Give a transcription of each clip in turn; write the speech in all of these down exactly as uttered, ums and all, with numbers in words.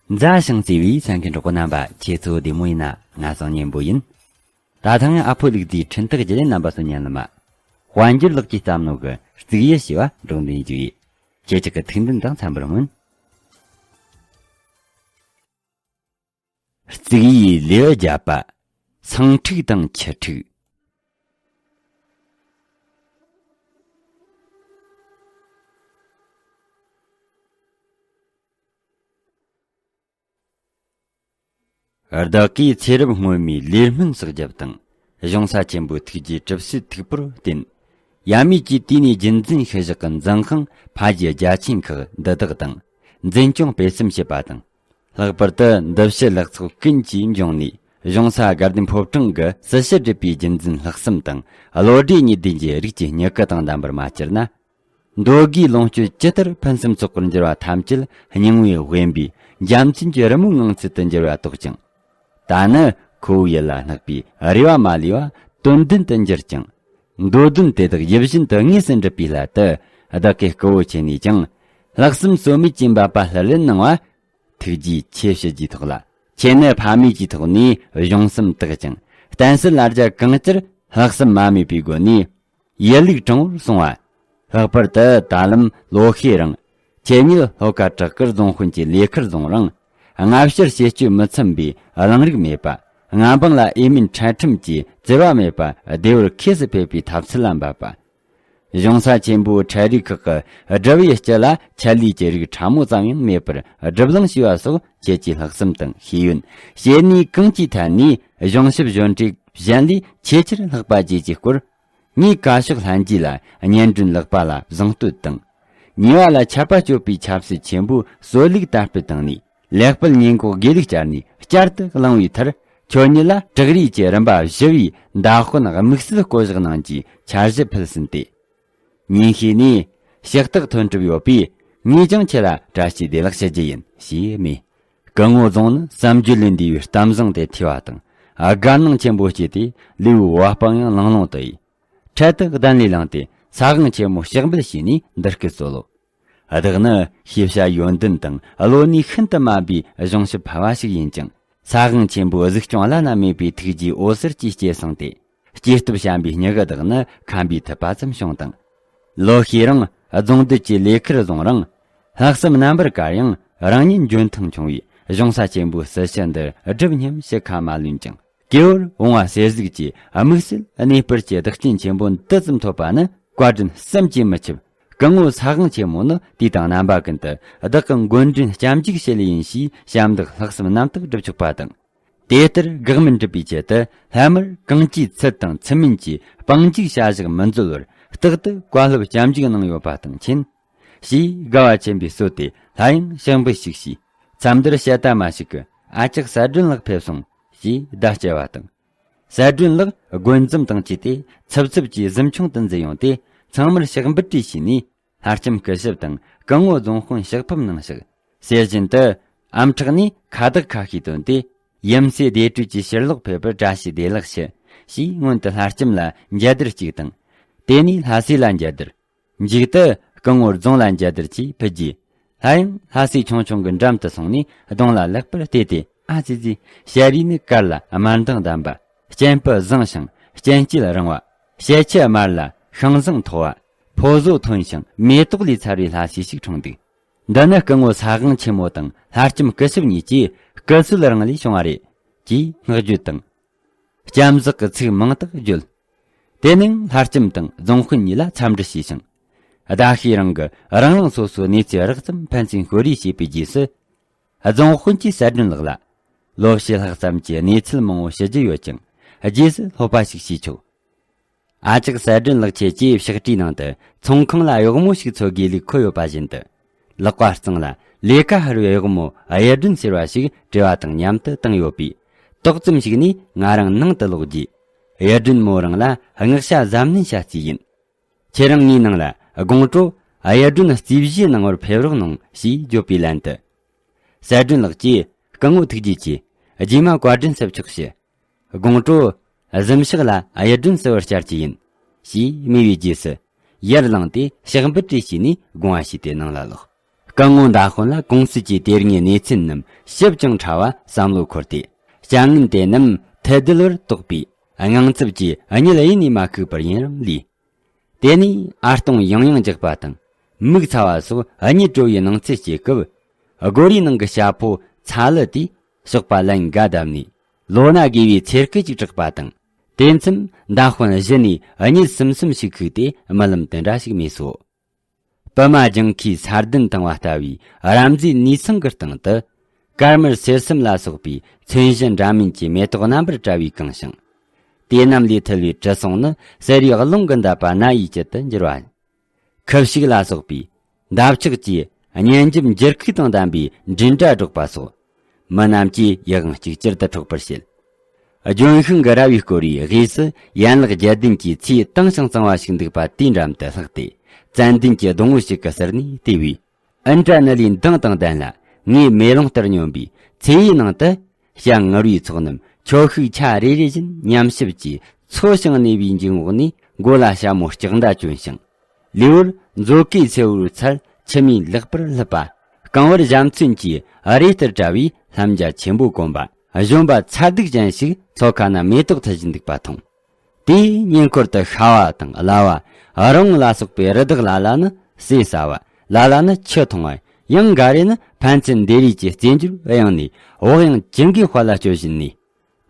མཛའ་ཞིང་བརྩེ་བའི་གསན་མཁན་གྲོགས་པོ་རྣམ་པ། ཁྱེད་ཚོ་བདེ་མོ་ཡིན་ན། ང་བསམ་གཉན་པོ་ཡིན། ད་ཐེངས་ཨ་ཕོ་ལུག་རྫིའི་འཕྲིན་སྟེགས་བརྒྱུད་ལས་རྣམ་པ་ཚོ་ཉན་ལ་མ། དཔལ་འབྱོར་ལགས་ཀྱིས་བརྩམས་ནོ་གི་གཙུག་ཡུལ་ཞེས་པ་སྒྲོག་འདོན་ཞུ་ཡི། ཁྱེད་ཅག་གི་ཐུགས་འདུན་དང་འཚམ་པར་སྨོན། གཙུག་ཡུལ་ལེའུ་བརྒྱད་པ། སེང་ཕྲུག་དང་ཁྱི་ཕྲུག། བདག་གིས་ཚེ་རབས་སྔོན་མའི་ལས་སྨོན་བསགས་རྒྱབ་དང་། གཞུང་ས་ཆེན་པོའི་ཐུགས་རྗེ་གྲུབ་སའི་ཐུགས་པོར་བརྟེན། ཡབ་མེས་ཀྱིས་དུས་ནས་རྒྱུན་འཛིན་ཤུལ་བཞག་གི་འཛིན་དཔང་ཕ་རྒྱུད་རྒྱ་ཆེན་ཁག་འདི་དག་དང་། འཛིན་སྐྱོང་སྤེལ་གསུམ་བྱེད་པ་དང་། ལྷག་པར་དུ་འདུ་བྱེད་ལེགས་ཚོགས་ཀུན་གྱིས་འབྱུང་ནས། གཞུང་ས་དགའ་ལྡན་ཕོ་བྲང་གི་སྲི་ཞུ་སྒྲུབ་པའི་རྒྱུན་འཛིན་ལྷག་བསམ་དང་། བློ་གྲོས་གཉིས་ལྡན་གྱི་རིགས་ཀྱི་མྱུ་གུ་དང་ལྡན་པར་མ་གྱུར་ན། མདོ་དགེའི་ལོངས་སྤྱོད་ཇི་ལྟར་ཕུན་སུམ་ཚོགས་པར་འགྱུར་བ་ཐམས་ཅད་སྙིང་བོས་དབེན་པའི་འཇའ་ཚོན་གྱི་རི་མོའི་ངང་ཚུལ་དུ་འགྱུར་བ་རྟོགས་ཀྱང་། ད་ནི་ཁོ་བོའི་ཡིད་ལ་བསྣགས་པའི་རེ་བ་མ་ལུས་པ་དོན་ལྡན་དུ་འགྱུར་ཀྱང་། མདོ་དོན་དེ་དག་ཡིད་བཞིན་དུ་དངོས་སུ་འགྲུབ་པའི་སླད་དུ། བདག་གིས་སྐུ་བོ་ཆེ་ནས་ཀྱང་། ལྷག་བསམ་ཟོལ་མེད་ཀྱིས་འབད་པ་ལྷུར་ལེན་གནང་བ། ཐུགས་རྗེའི་ཆེ་བྱེད་ཀྱི་ཐོག་ལ། ཁྱེད་ནི་ཕ་མེས་ཀྱི་ཐོག་ནས་གཞུང་སེམས་དག་ཅིང་། བསྟན་སྲིད་ལ་རྒྱ་གང་ཅིར་ལྷག་བསམ་མ་དམིགས་པའི་སྒོ་ནས། ཡིད་ལུགས་དྲང་བོར་སོང་བ། ལྷག་པར་དུ་ད་ལམ་ལོ་ཤས་རིང་། ཁྱེད་ཉིད་ལྷོ་ཁ་བྲག་དཀར་རྫོང་དཔོན་གྱི་ལས་ཁུར་བཟུང་རིང་། སྔ་ཕྱིར་བྱེད་སྤྱོད་མི་འཚམ་པའི་གླེང་རིགས་མེད་པ། སྔ་འབངས་ལ་འོས་མིན་འཕྲལ་ཁྲིམས་ཀྱི་བཙིར་བ་མེད་པ་བདེ་བར་ཁེས་སུ་ཕེབས་པའི་ཐབས་ཚུལ་ལ་འབད་པ། གཞུང་ས་ཆེན་པོའི་ཁྲལ་རིགས་ཁག་གི་སྒྲུབ་པའི་སྤྱི་ལ་ཆད་ལུས་ཀྱི་རིགས་ཕྲ་མོ་ཙམ་ཡང་མེད་པར་སྒྲུབ་ལེན་བྱས་པ་སོགས་ཁྱེད་ཀྱི་ལྷག་བསམ་དང་ཤེས་ཡོན། བྱེད་ནུས་གང་ཅིའི་ཐད་ནས་གཞུང་ཞབས་གཞུང་འབྲེལ་གཞན་ལས་ཆེས་ཆེར་ལྷག་པ་བཅས་ཀྱི་སྐོར། ངས་བཀའ་ཤོག་ལྷན་རྒྱས་ལ་སྙན་སྒྲོན་ལེགས་པ་ལ་བཟང་བསྟོད་དང་། ཉེས་པ་ལ་ཆད་པ་གཅོད་པའི་ཆབ་སྲིད་ཆེན་པོའི་སྲོལ་ལུགས་དར་སྤེལ་བཏང་ནས། ལེགས་སྤེལ་ཉེས་འགོག་དགེ་ལུགས་བསྐྱར་ནས་བསྐྱར་དུ་གླེང་བའི་མཐར། ཁྱོད་ཉིད་ལ་བྲག་རིས་ཀྱི་རིམ་པ་བཞི་བའི་མདའ་དཔོན་དམིགས་བསལ་བསྐོ་གཞག་གནང་རྒྱུའི་འཆར་གཞི་ཕུལ་ཟིན་ཏེ། ཉིན་ཤས་ནས་ཕྱག་རྟགས་ཐོན་གྲུབ་ཡོད་པས། ངས་ཀྱང་ཁྱེད་ལ་བཀྲ་ཤིས་བདེ་ལེགས་ཞུ་རྒྱུ་ཡིན་ཞེས་སྨྲས། སྐུ་ངོ་རྫོང་ནི་བསམ་བརྗོད་ལས་འདས་པའི་གཏམ་བཟང་དེ་ཐོས་པ་དང་། དགའ་སྣང་ཆེན་པོ་སྐྱེས་ཏེ། ལེའུའི་བ་སྤུ་ཡང་ལང་ལོང་དུ་ཡིས། འཕྲལ་དུ་གདན་ལས་ལངས་ཏེ། ས་དབང་ཆེན་མོ་ཕྱག་འབུལ་བྱས་ནས་འདི་སྐད་གསོལ་ལོ། བདག་ནི་ཤེས་བྱ་ཡོན་ཏན་དང་བློ་ནུས་ཤིན་ཏུ་དམན་པའི་གཞུང་ཞབས་ཕལ་བ་ཞིག་ཡིན་ཀྱང་། ས་དབང་ཆེན་པོའི་གཟིགས་སྐྱོང་བླ་ན་མེད་པའི་ཐུགས་རྗེའི་འོད་ཟེར་གྱིས་སྐྱེད་སོང་སྟེ། སྐྱེས་སྟོབས་བྱམས་པའི་མྱུ་གུ་དག་ནི་ཁམས་པའི་ཐུབ་པ་ཙམ་བྱུང་དང་། ལོ་ཤས་རིང་རྫོང་སྡེ་གྱི་ལས་ཁུར་བཟུང་རིང་། ལྷག་བསམ་རྣམ་པར་དཀར་ཡང་རང་ཉིད་འཇོན་ཐང་ཆུང་བས། གཞུང་ས་ཆེན་པོའི་སྲི་ཞུ་འདིར་སྒྲུབ་སྙམ་ཞེས་ཁ་མ་ལོན་ཀྱང་། སྐྱེ་བོར་འོང་བ་ཟེར་གཟིགས་ཀྱི་དམིགས་བསལ་གནས་སྤར་གྱི་བདག་རྐྱེན་ཆེན་པོ་འདི་ཙམ་ཐོབ་པ་ནི། བཀའ་དྲིན་བསམ་གྱིས་མི་ཁྱབ། སྐུ་ངོ་ས་དབང་ཆེན་མོ་ནི་དུས་དང་རྣམ་པ་ཀུན་ཏུ་བདག་གི་མགོན་དྲིན་སྐྱབས་འཇུག་ཞུ་ལེ་ཡིན་ཞེས་ཞབས་འདེགས་ལྷག་བསམ་རྣམ་དག་སྒྲུབ་ཆོག་པ་དང་། དེ་ལྟར་དགག་མི་འགྲུབ་པའི་ཆེད་དུ། སླད་མར་གང་ཅིའི་ཚུལ་དང་ཚུལ་མིན་གྱི་སྤང་འཇུག་བྱ་བཞག་མི་འཛོལ་བར། རྟག་ཏུ་བཀའ་སློབ་སྐྱབས་འཇུག་གནང་ཡོད་པ་དང་མཁྱེན། ཞེས་དགའ་བ་ཆེན་པོས་གསོལ་ཏེ། སླར་ཡང་ཕྱག་འབུལ་ཞིག་བྱས། མཚམས་འདིར་དཔྱད་ལྟ་མ་ཞིག་གི་ཨ་ཅག་གསལ་སྒྲོན་ལགས་ཕེབས་སོང་ཞེས་བརྡ་བསྐྱལ་བ་དང་། གསལ་སྒྲོན་ལགས་དགོན་འཛོམས་དང་བཅས་ཏེ། འཚུབ་འཚུབ་ཀྱིས་གཟིམ་ཆུང་དུ་འཛུལ་ཡོང་སྟེ། ཚང་མར་ཕྱག་འབུལ་བྲིས་བྱས་ནས། ལྷ་ལྕམ་སྐུ་ཞབས་དང་སྐུ་ངོ་རྫོང་དཔོན་ཕྱག་ཕེབས་གནང་ཞིང་། ཟེར་བཞིན་དུ། ཨམ་ཕྲག་ནས་ཁ་བཏགས་ཁ་ཤས་བཏོན་ཏེ། ཡུམ་སྲས་བདེ་དྲོད་ཀྱི་ཕྱིར་ལོག་ཕེབས་པར་བཀྲ་ཤིས་བདེ་ལེགས་ཞུ། ཞེས་སྔོན་དུ་ལྷ་ལྕམ་ལ་འཇལ་དར་གཅིག་དང་། དེ་ནས་ལྷ་སྲས་ལ་འཇལ་དར། མཇུག་ཏུ་སྐུ་ངོ་རྫོང་ལ་འཇལ་དར་གྱིས་ཕུལ་རྗེས། སླར་ཡང་ལྷ་སྲས་ཆུང་ཆུང་གི་འགྲམ་དུ་སོང་ནས། གདོང་ལ་ལེགས་པར་བལྟས་ཏེ། ཨ་ཙི་ཙི། ཞལ་རས་ནི་དཀར་ལ་དམར་མདངས་ལྡན་པ། སྤྱན་སྤུ་བཟང་ཞིང་སྤྱན་དཀྱིལ་རིང་བ། ཞལ་ཆུ་དམར་ལ་ཤིང་བཟང་མཐོ་བ། ཕོ་བཟོ་མཐོན་ཞིང་མེ་ཏོག་ལས་མཚར་བའི་ལྷ་སྲས་ཤིག་འཁྲུངས་འདུག། འདི་ནི་སྐུ་ངོ་ས་དབང་ཆེན་མོ་དང་ལྷ་ལྕམ་སྐུ་ཞབས་གཉིས་ཀྱི་སྐུ་གསོལ་རིང་ལས་བྱུང་བ་རེད། ཅེས་བསྔགས་བརྗོད་དང་། སྐྱབས་གསོལ་གྱི་ཚིག་མང་དག་བརྗོད། དེ་ནས་ལྷ་ལྕམ་དང་རྫོང་དཔོན་གཉིས་ལ་འཚམས་འདྲི་ཞུས་ཤིང་། ཟླ་ཤས་རིང་གི་རང་རང་སོ་སོའི་གནས་ཚུལ་རགས་ཙམ་ཕན་ཚུན་ཤོད་རེས་བྱས་པའི་རྗེས་སུ། རྫོང་དཔོན་གྱིས་གསལ་སྒྲོན་ལགས་ལ། ལོ་ཕྱེད་ལྷག་ཙམ་གྱི་གནས་ཚུལ་མང་བོ་ཞུ་རྒྱུ་ཡོད་ཀྱང་། རྗེས་སུ་སློབ་པ་ཞིག་བྱས་ཆོག། ཨ་ཅག་གསལ་སྒྲོན་ལགས་ཁྱེད་ཀྱིས་ཕྱག་བྲིས་ནང་དུ། ཚོང་ཁང་ལ་གཡོག་མོ་ཞིག་འཚོལ་དགོས་ལུགས་འཁོད་ཡོད་པ་བཞིན་དུ། ལག་པ་གཙང་ལ་ལས་ཀ་ཧུར་བའི་གཡོག་མོ་གཡུ་སྒྲོན་ཟེར་བ་ཞིག་བྲེལ་བ་དང་མཉམ་དུ་བཏང་ཡོད་པས། ཏོག་ཙམ་ཞིག་ནས་ང་རང་ནང་དུ་ལོག་རྗེས། གཡུ་སྒྲོན་མོ་རང་ལ་མངགས་བྱ་གཟབ་ནན་བྱ་རྩིས་ཡིན། ཁྱེད་རང་ངའི་ནང་ལ་དགོང་དྲོ་གཡུ་སྒྲོན་རྩིས་གཞི་གནང་བར་ཕེབས་རོགས་གནང་ཞེས་བརྗོད་པའི་ལན་དུ། གསལ་སྒྲོན་ལགས་ཀྱིས་སྐུ་ངོ་ཐུགས་རྗེ་ཆེ། རྗེས་མ་བཀའ་དྲིན་གསབ་ཆོག་ཞུ། དགོང་དྲོ་གཟིམ་ཤག་ལ་གཡུ་སྒྲོན་བསུ་བར་བཅར་གྱི་ཡིན། ཞེས་སྨྲས་པའི་རྗེས་སུ། ཡར་ལངས་ཏེ་ཕྱག་འབུལ་བྲིས་བྱས་ནས་དགོངས་པ་ཞུས་ཏེ་ནང་ལ་ལོག། སྐུ་ངོ་མདའ་དཔོན་ལ་གོང་གསལ་གྱི་དེ་རིང་གི་གནས་ཚུལ་རྣམས་ཞིབ་ཅིང་ཕྲ་བ་བསམ་བློ་འཁོར་ཏེ། བྱ་ངན་དེ་རྣམས་ཐལ་རྡུལ་བར་གཏོགས་པའི་དངངས་འཚབ་ཀྱིས་གཉིད་གཡུལ་ནས་མ་ཁུག་པར་ཡུན་རིང་ལུས། དེ་ནས་ཨ་སྟོང་ཡང་ཡང་རྒྱག་པ་དང་། མིག་ཚ་བ་སོགས་གཉིད་བྲོ་བའི་སྣང་ཚུལ་སྐྱེ་སྐབས། སྒོ་རའི་ནང་གི་བྱ་ཕོ་ཚ་ལུ་དེས་ཞོགས་པ་ལན་འགའ་བརྡབས་ནས། ལོ་ན་རྒས་པའི་ཚེར་ཁུ་ཅིག་གྲགས་པ་དང་། དེ་མཚམས་མདའ་དཔོན་གཞི་ནས་གཉིད་སུམ་སུམ་ཞིག་ཁུག་སྟེ་རྨི་ལམ་དེ་འདྲ་ཞིག་རྨིས་སོ། པུ་མ་ལྗང་ཁུའི་ས་གདན་དང་བ་ལྟ་བུའི་རབ་མཛེས་ནས་ཚང་གི་སྟེང་དུ། དཀར་དམར་སེར་གསུམ་ལ་སོགས་པའི་ཚོན་བཞིན་འདྲ་མིན་གྱི་མེ་ཏོག་རྣམ་པར་བཀྲ་བས་གང་ཞིང་། དེ་རྣམས་ལས་འཐིལ་བའི་དྲི་བསུང་ནི་གསེར་ཡི་རླུང་གིས་འདབ་པ་སྣ་ཡི་དཀྱིལ་དུ་འགྱུར་བ། ཁུ་བྱུག་ལ་སོགས་པའི་འདབ་ཆགས་ཀྱི་སྙན་འཇེབས་འགྱུར་ཁུག་དང་ལྡན་པའི་མགྲིན་སྒྲ་སྒྲོག་པ་སོགས། མི་རྣམས་ཀྱིས་ཡིད་དབང་གཅིག་གྱུར་དུ་འཕྲོག་པར་བྱེད། ལྗོན་ཤིང་གི་ར་བས་བསྐོར་བའི་དབུས་སུ་ཡན་ལག་བརྒྱད་ལྡན་གྱི་ཚེའུ་དྭངས་ཤིང་གཙང་བ་ཞིག་འདུག་པ་དེའི་འགྲམ་དུ་ལྷགས་ཏེ། ཙན་དན་གྱི་སྡོང་བོ་ཞིག་གི་ཟུར་ནས་བལྟས་པས། ཨིནྡྲ་ནཱི་ལའི་མདངས་དང་ལྡན་ལ། ངའི་མེ་ལོང་ལྟར་སྙོམས་པའི་ཚེའུའི་ནང་དུ། བྱ་ངུར་བའི་ཚོགས་རྣམས་ཁྱོ་ཤུག་ཆ་རེ་རེ་བཞིན་ཉམས་ཞིབ་ཀྱིས་འཚོ་ཞིང་གནས་པའི་འཇིགས་ངོགས་ནས་མགོ་ལ་ཞྭ་མོ་ལྕགས་མདའ་གྱོན་ཞིང་། ལེའུར་མཛོ་གུའི་མཚེའུར་ཚལ་མཆི་མས་ལེགས་པར་བསླུས་པ། རྐང་བར་ཞབས་མཚོན་གྱི་རས་ལྟར་བཀྲ་བའི་ལྷམ་རྒྱ་ཆེན་པོ་གོན་པ། གཞོན་པ་མཚར་སྡུག་ཅན་ཞིག་མཚོ་ཁ་ན་མེ་ཏོག་འཐུ་བཞིན་འདུག་པ་མཐོང་། དེའི་ཉེ་འཁོར་དུ་ཤྭ་བ་དང་གླ་བ། རི་བོང་ལ་སོགས་པའི་རི་དྭགས་ལ་ལ་ནི་ཟས་ཟ་བ། ལ་ལ་ནི་ཆུ་འཐུང་བ། ཡང་འགའ་རེ་ནི་ཕན་ཚུན་འདེད་རེས་ཀྱི་རྩེད་འཇོར་གཡེང་ནས། བག་ཡངས་ཅི་འགའི་དཔལ་ལ་སྤྱོད་བཞིན་ནས།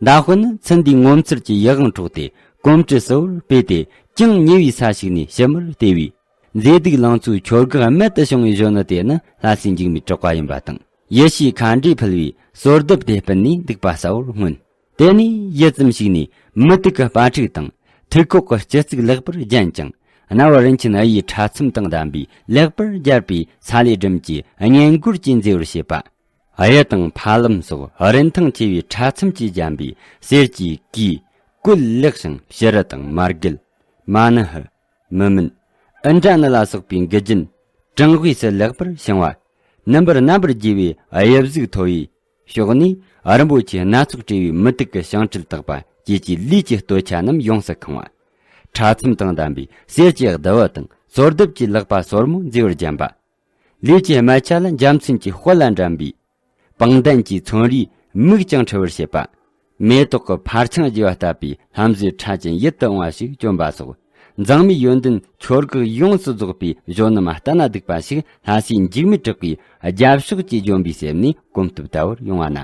མདའ་དཔོན་ནི་ཚུལ་འདིའི་ངོ་མཚར་གྱི་ཡིད་དབང་འཕྲོག་སྟེ། གོམ་འགྲོས་གསལ་བོར་སྤོས་ཏེ། ཅུང་ཉེ་བའི་ས་ཞིག་ནས་ཞིབ་མོར་བལྟས་པས། མཛེས་སྡུག་ལང་ཚོའི་འཁྱོར་འགག་རྨད་དུ་བྱུང་བའི་གཞོན་ནུ་དེ་ནི་ལྷ་སའི་འཇིགས་མེད་གྲགས་པ་ཡིན་པ་དང་། ཡེ་ཤེས་མཁའ་འགྲོས་ཕུལ་བའི་གསོལ་གདབ་དེ་སྤུན་ནས་འདུག་པ་གསལ་བོར་མངོན། དེ་ནས་ཡུད་ཙམ་ཞིག་ནས་མུ་ཏིག་གི་དཔའ་ཕྲུག་དང་། ཐིག་ཁོག་གི་སྤྱི་གཙུག་ལེགས་པར་བརྒྱན་ཅིང་། རྣ་བར་རིན་ཆེན་གཡུའི་ཕྲ་ཚོམ་དང་ལྡན་པའི་ལེགས་པར་སྦྱར་བའི་ས་ལེ་སྦྲམ་གྱི་སྙན་འགུར་གྱིས་མཛེས་པར་བྱེད་པ། གཡུ་དང་ཕ་ལམ་སོགས་རིན་ཐང་ཆེ་བའི་ཕྲ་ཚོམ་གྱིས་བརྒྱན་པའི་གསེར་གྱི་གོས། བཀོད་ལེགས་ཤིང་བྱུ་རུ་དང་མར་གད། མ་ཎི་ཧི། མི་མིན། ཨིནྡྲ་ནི་ལ་སོགས་པའི་མགུལ་རྒྱན་གྲང་དབུས་སུ་ལེགས་པར་བྱང་བ། ནུ་འབུར་རྣམ་པར་རྒྱས་པའི་དབྱིབས་གཟུགས་མཐོ་བའི་ཕྱོགས་ནས་རིན་པོ་ཆེའི་སྣ་ཚོགས་སྤྲས་པའི་མུ་ཏིག་གི་ཞིང་བྲིས་དག་པ་བཅས་ཀྱི་ལུས་ཀྱི་སྟོད་ཆ་རྣམས་ཡོངས་སུ་གང་བ། ཕྲ་ཚོམ་དང་ལྡན་པའི་གསེར་གྱི་གདུ་བུ་དང་གསོལ་གདབ་ཀྱི་ལག་པ་སོར་མོ་མཛེས་པར་བརྒྱན་པ། ལུས་ཀྱི་རྨ་ཆ་ལ་འཇའ་ཚོན་གྱི་དཔལ་ལ་འགྲན་པའི། པང་གདན་གྱི་ཚོན་རིས་མིག་ཀྱང་འཁྲུལ་བར་བྱེད་པ། མེ་ཏོག་གི་འཕར་ཆང་རྒྱས་པ་ལྟ་བུའི་ལྷམ་ཟོས་ཁྲ་ཅན་ཡིད་དུ་འོང་བ་ཞིག་གྱོན་པ་སོགས། མཛངས་མའི་ཡོན་ཏན་འཁྱོར་འགག་ཡོངས་སུ་རྫོགས་པའི་གཞོན་ནུ་མ་ལྟ་ན་སྡུག་པ་ཞིག་ལྷ་སའི་འཇིགས་མེད་གྲགས་པའི་རྒྱབ་ཕྱོགས་ཀྱི་ལྗོན་པའི་གསེབ་ནས་གོམ་སྟབས་ལྟ་བུར་ཡོང་བ་ན།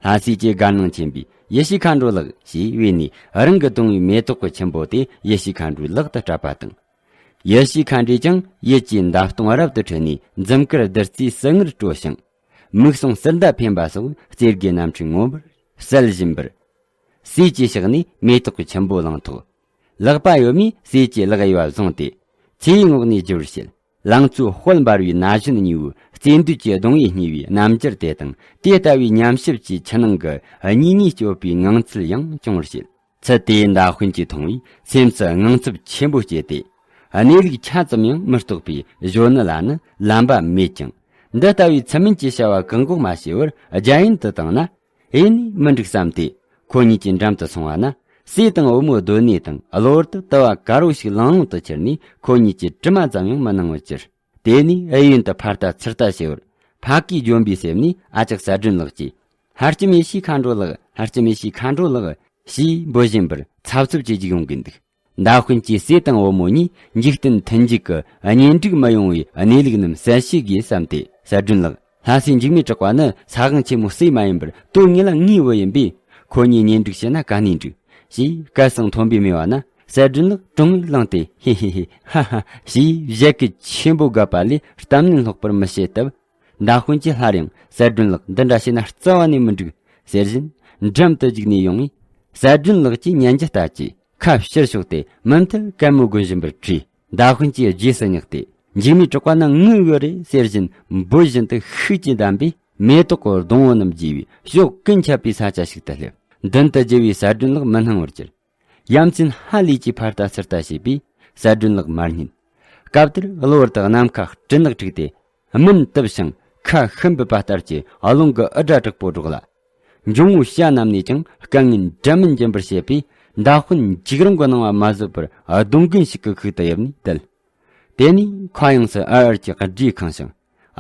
ལྷ་སའི་ཀྱི་དགའ་སྣང་ཆེན་པོས་ཡེ་ཤེས་མཁའ་འགྲོ་ལགས་ཞེས་བོས་ནས། རང་གི་གདོང་བའི་མེ་ཏོག་གི་ཆུན་པོ་དེ་ཡེ་ཤེས་མཁའ་འགྲོའི་ལག་ཏུ་སྤྲད་པ་དང་། ཡེ་ཤེས་མཁའ་འགྲོས་ཀྱང་ཡིད་ཀྱི་འདབ་སྟོང་རབ་ཏུ་འཁྲུལ་ནས་འཛུམ་དཀར་བདུད་རྩིའི་ཟིལ་ངར་དཀྲོལ་ཞིང་། མིག་ཟུང་ཟུར་མདའ་འཕེན་པ་སོགས་རྩེ་དགའི་རྣམ་འཕྲུལ་མངོན་པར་གསལ་བཞིན་པར། གསེར་གྱི་ཕྱག་ནས་མེ་ཏོག་གི་ཆུན་པོ་བླངས་ཐོག། ལག་པ་ཡོད་མེད་གསེར་གྱི་ལག་གཡས་པ་བཟུང་སྟེ། ཚེའུའི་ངོགས་ནས་རྒྱུར་བྱེད། ལང་ཚོའི་དཔལ་འབར་བའི་ན་གཞོན་གཉིས་པོའི་རྩེ་འདོད་ཀྱི་གདུང་བས་བསྙེས་པའི་རྣམ་འགྱུར་དེ་དང་། དེ་ལྟ་བུའི་ཉམས་ཞིབ་ཀྱི་ཆུ་ནང་གི་གཉིས་གཉིས་སྐྱོད་པའི་ངང་ཚུལ་ཡང་སྐྱོང་བར་བྱེད། ཚུལ་དེའི་མདའ་དཔོན་གྱིས་མཐོང་བས་སེམས་སུ་དངངས་འཚབ་ཆེན་པོ་སྐྱེས་ཏེ། གནས་ལུགས་ཆ་ཙམ་ཡང་མི་རྟོགས་པའི་གཞོན་ནུ་ལ་ནི་ལན་པ་མེད་ཀྱང་། འདི་ལྟ་བུའི་ཚུལ་མིན་གྱི་བྱ་བ་བཀག་འགོག་མ་བྱས་པར་རྒྱ་ཡན་དུ་བཏང་ན། ཨེ་ནི་མི་འགྲིག་བསམ་སྟེ། ཁོ་གཉིས་ཀྱི་འགྲམ་དུ་སོང་བ་ན། སྲས་དང་བུ་མོ་སྡོད་གནས་དང་གློ་བུར་དུ་དུ་བ་དཀར་པོ་ཞིག་ལང་ལོང་དུ་ཁྱེར་ནས། ཁོ་གཉིས་ཀྱི་དྲི་མ་ཙམ་ཡང་མི་སྣང་བར་གྱུར། དེ་ནས་གཡས་གཡོན་དུ་ཕར་ལྟ་ཚུར་ལྟ་བྱེད་པར། ཕ་གིའི་ལྗོན་པའི་གསེབ་ནས་ཨ་ཅག་གསལ་སྒྲོན་ལགས་ཀྱིས། ལྷ་ལྕམ་ཡེ་ཤེས་མཁའ་འགྲོ་ལགས། ལྷ་ལྕམ་ཡེ་ཤེས་མཁའ་འགྲོ་ལགས། ཞེས་འབོད་བཞིན་པར་འཚབ་འཚུབ་ཀྱིས་རྒྱུག་ཡོང་གིན་འདུག། མདའ་དཔོན་གྱིས་སྲས་དང་བུ་མོ་གཉིས་འཇིག་རྟེན་མཐུན་འཇུག་གི་གཉེན་སྒྲིག་མི་ཡོང་བའི་གནས་ལུགས་རྣམས་གསལ་བཤད་དགོས་བསམ་སྟེ། གསལ་སྒྲོན་ལགས། ལྷ་སའི་འཇིགས་མེད་གྲགས་པ་ནི་ས་དབང་ཆེན་མོའི་སྲས་མ་ཡིན་པར། དོན་དངོས་ལ་ངའི་བུ་ཡིན་པས། ཁོ་གཉིས་གཉེན་སྒྲིག་བྱས་ན་ག་ནས་འགྲིག། ཞེས་སྐད་གསང་མཐོན་པོས་སྨྲས་པ་ན། གསལ་སྒྲོན་ལགས་དྲང་ངེར་ལངས་ཏེ། ཧེ་ཧེ་ཧེ། ཧ་ཧ། ཞེས་བཞད་གད་ཆེན་པོ་བརྒྱབ་པ་ལས་གཏམ་ནི་ལྷག་པར་མི་བཤད་སྟབས། མདའ་དཔོན་གྱིས་སླར་ཡང་། གསལ་སྒྲོན་ལགས། འདི་འདྲ་བྱས་ན་རྩ་བ་ནས་མི་འགྲིག། ཟེར་བཞིན་འགྲམ་དུ་རྒྱུགས་ནས་ཡོང་བས། གསལ་སྒྲོན་ལགས་ཀྱིས་ཉན་རྒྱུ་ལྟ་ཅི། ཁ་ཕྱིར་ཕྱོགས་ཏེ་མུ་མཐུད་གད་མོ་དགོད་བཞིན་པར་ཁྲིད། མདའ་དཔོན་གྱིས་རྗེས་སུ་བསྙེགས་ཏེ། འཇིགས་མེད་གྲགས་པ་ནི་ངའི་བུ་རེད། ཟེར་བཞིན་འབོད་བཞིན་དུ་ཤུགས་ཀྱིས་བསྡམས་པས། མེ་ཏོག་གི་སྡོང་བོ་རྣམས་རྒྱས་པའི་ཕྱོགས་ཀུན་ཁྱབ་པའི་ས་ཆ་ཞིག་ཏུ་སླེབས། མདུན་དུ་རྒྱུ་བའི་གསལ་སྒྲོན་ལགས་མི་སྣང་བར་གྱུར། ཡ་མཚན་ཧ་ལས་ཀྱིས་ཕར་ལྟ་ཚུར་ལྟ་བྱས་པས། གསལ་སྒྲོན་ལགས་མ་རྙེད། སྐབས་དེར་གློ་བུར་དུ་ནམ་མཁའ་སྤྲིན་ནག་འཁྲིགས་ཏེ། སྨིན་བཏུབ་ཞིང་ཁ་ཤུན་པའི་པ་ལྟར་གྱི་རླུང་གི་འུར་སྒྲ་དྲག་པོ་སྒྲོག་ལ། འབྱུང་བོ་བྱ་རྣམས་ནས་ཀྱང་སྐད་ངན་འདྲ་མིན་འབྱིན་པར་བྱེད་པས། མདའ་དཔོན་འཇིགས་རུང་གི་སྣང་བ་མ་བཟོད་པར་སྡོང་རྒན་ཞིག་གི་ཁུག་ཏུ་ཡིབ་ནས་བསྡད། དེ་ནས་མཁའ་དབྱིངས་སུ་ཨར་ཨར་གྱི་སྒྲས་ཁེངས་ཤིང་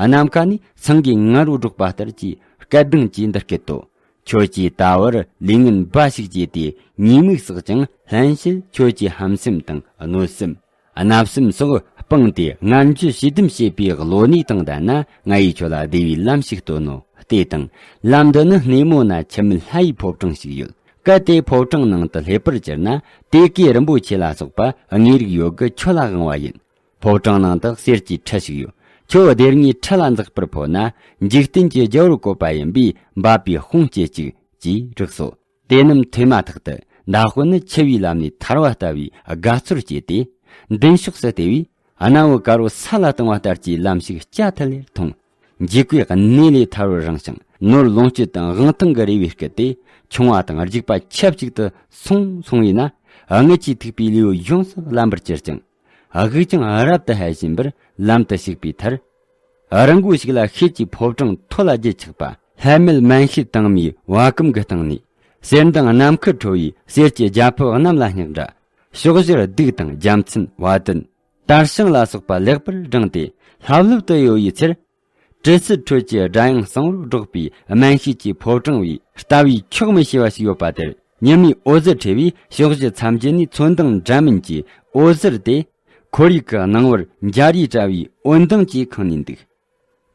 ནམ་མཁའ་ནས་སེང་གེ་ང་རོ་སྒྲོག་པ་ལྟར་གྱི་སྐད་གདངས་ཀྱིས་འདི་སྐད་དོ། ཁྱོད་ཀྱིས་ད་བར་ལས་ངན་འབའ་ཞིག་བྱས་ཏེ་ཉེས་དམིགས་བསགས་ཀྱང་། ལྷན་ཞལ་ཁྱོད་ཀྱི་ཧམ་སེམས་དང་གནོད་སེམས། བརྣབ་སེམས་སོགས་སྤངས་ཏེ་ངན་ཇུས་ཞི་འདུམ་བྱེད་པའི་བློ་ནུས་དང་ལྡན་ན། ང་ཡིས་ཁྱོད་ལ་བདེ་བའི་ལམ་ཞིག་སྟོན་ནོ། ལྟོས་དང་། ལམ་འདི་ནི་སྣེ་མོ་ན་ཆུ་མིད་ལྷ་ཡི་ཕོ་བྲང་ཞིག་ཡོད། གལ་ཏེ་ཕོ་བྲང་ནང་དུ་སླེབས་པར་གྱུར་ན། དེ་གའི་རིན་པོ་ཆེ་ལ་སོགས་པ་དངོས་རིགས་ཡོད་དགུ་ཁྱོད་ལ་དབང་བ་ཡིན། ཕོ་བྲང་ནང་དུ་གསེར་གྱི་ཁྲི་ཞིག་ཡོད། ཁྱོད་སྡེ་ལྔའི་ཁྲི་ལ་འཛེག་པར་ཕོད་ན། འཇིག་རྟེན་གྱི་རྒྱལ་པོར་བཀོད་པ་ཡིན་པས། འབབ་པའི་དཔུང་སྐྱེད་ཅིག་ཅེས་རིགས་སོ། དེ་རྣམས་ཐོས་མ་ཐག་ཏུ་མདའ་དཔོན་ནི་འཆི་བའི་ལམ་ནས་ཐར་བ་ལྟ་བུའི་དགའ་ཚོར་སྐྱེས་ཏེ། མདུན་ཕྱོགས་སུ་བལྟས་པས། གནམ་བུ་དཀར་པོ་ས་ལ་བཏིང་བ་ལྟར་གྱི་ལམ་ཞིག་སྐྱ་ཐལ་ལེར་མཐོང་། འཇིགས་པའི་གནས་ལས་ཐར་བར་རིང་ཞིང་། ནོར་ལོངས་སྤྱོད་དང་དབང་ཐང་གི་རེ་བའི་སྐུལ་ཏེ། ཆུང་བ་དང་རྒྱུག་པ་ཆབས་ཅིག་ཏུ་སོང་སོང་བས་ན། རྔུལ་གྱིས་ཐིགས་པའི་ལུས་པོ་ཡོངས་སུ་རླན་པར་གྱུར་ཅིང་། དབུགས་ཀྱང་རབ་ཏུ་ཧལ་བཞིན་པར་ལམ་དུ་ཞུགས་པའི་མཐར། རི་མགོ་ཞིག་ལ་ཤེལ་གྱི་ཕོ་བྲང་མཐོ་ལ་རྒྱུད་ཆགས་པ། ལྷ་མེད་མན་ཤེལ་དྭངས་མའི་བ་གམ་གྱི་སྟེང་ནས། གསེར་མདངས་ནམ་མཁར་འཕྲོ་བའི་གསེར་གྱི་རྒྱ་ཕིབས་གནམ་ལ་སྙེག་འདྲ། ཕྱོགས་བཞིར་གདུགས་དང་རྒྱལ་མཚན་བ་དན། དར་ཤིང་ལ་སོགས་པ་ལེགས་པར་བསྒྲེངས་ཏེ་ལྷབ་ལྷུབ་ཏུ་གཡོ་བའི་ཚེར། དྲི་ཟའི་ཁྲོད་ཀྱི་སྒྲ་དབྱངས་གསང་བོར་སྒྲོག་པའི་སྨན་ཤེལ་གྱི་ཕོ་བྲང་བས། ལྟ་བས་ཆོག་མི་ཤེས་པ་ཞིག་ཡོད་པ་དེར། ཉི་མའི་འོད་ཟེར་འཕྲོས་པས་ཕྱོགས་བཞི་མཚམས་བརྒྱད་ནས་ཚོན་མདངས་འདྲ་མིན་གྱི་འོད་ཟེར་ཏེ། ཁོར་ཡུག་གི་སྣང་བར་འཇའ་རིས་བཀྲ་བའི་འོད་མདངས་ཀྱིས་ཁེངས་ནས་འདུག།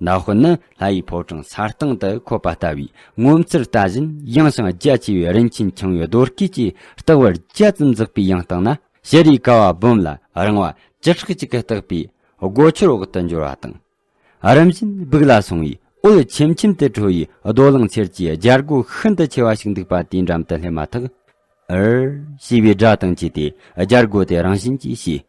མདའ་དཔོན་ནི་ལྷ་ཡི་ཕོ་བྲང་ས་སྟེང་དུ་འཁོད་པ་ལྟ་བུའི་ངོ་མཚར་ལྟ་བཞིན། ཡངས་ཤིང་རྒྱ་ཆེ་བའི་རིན་ཆེན་འཕྱང་བའི་རྡོ་སྐས་ཀྱི་ལྟེ་བར་རྒྱ་ཙམ་འཛེགས་པའི་ཡང་སྟེང་ན། ཕྱི་རུའི་ཀ་བ་སྦོམ་ལ་རིང་བ་བཅུ་ཕྲག་གཅིག་གིས་བཏེགས་པའི་སྒོ་ཆོར་འོག་ཏུ་འབྱོར་བ་དང་། རིམ་བཞིན་སྦུག་ལ་སོང་བའི་འོད་ཆེམ་ཆེམ་དུ་འཕྲོ་བའི་རྡོ་གླང་ཚེར་གྱི་རྒྱལ་སྒོ་ཤིན་ཏུ་ཆེ་བ་ཞིག་འདུག་པ་དེའི་འགྲམ་དུ་སླེབས་མ་ཐག། འུར་ཞེས་པའི་སྒྲ་དང་བཅས་ཏེ་རྒྱལ་སྒོ་དེ་རང་བཞིན་གྱིས་ཕྱེས།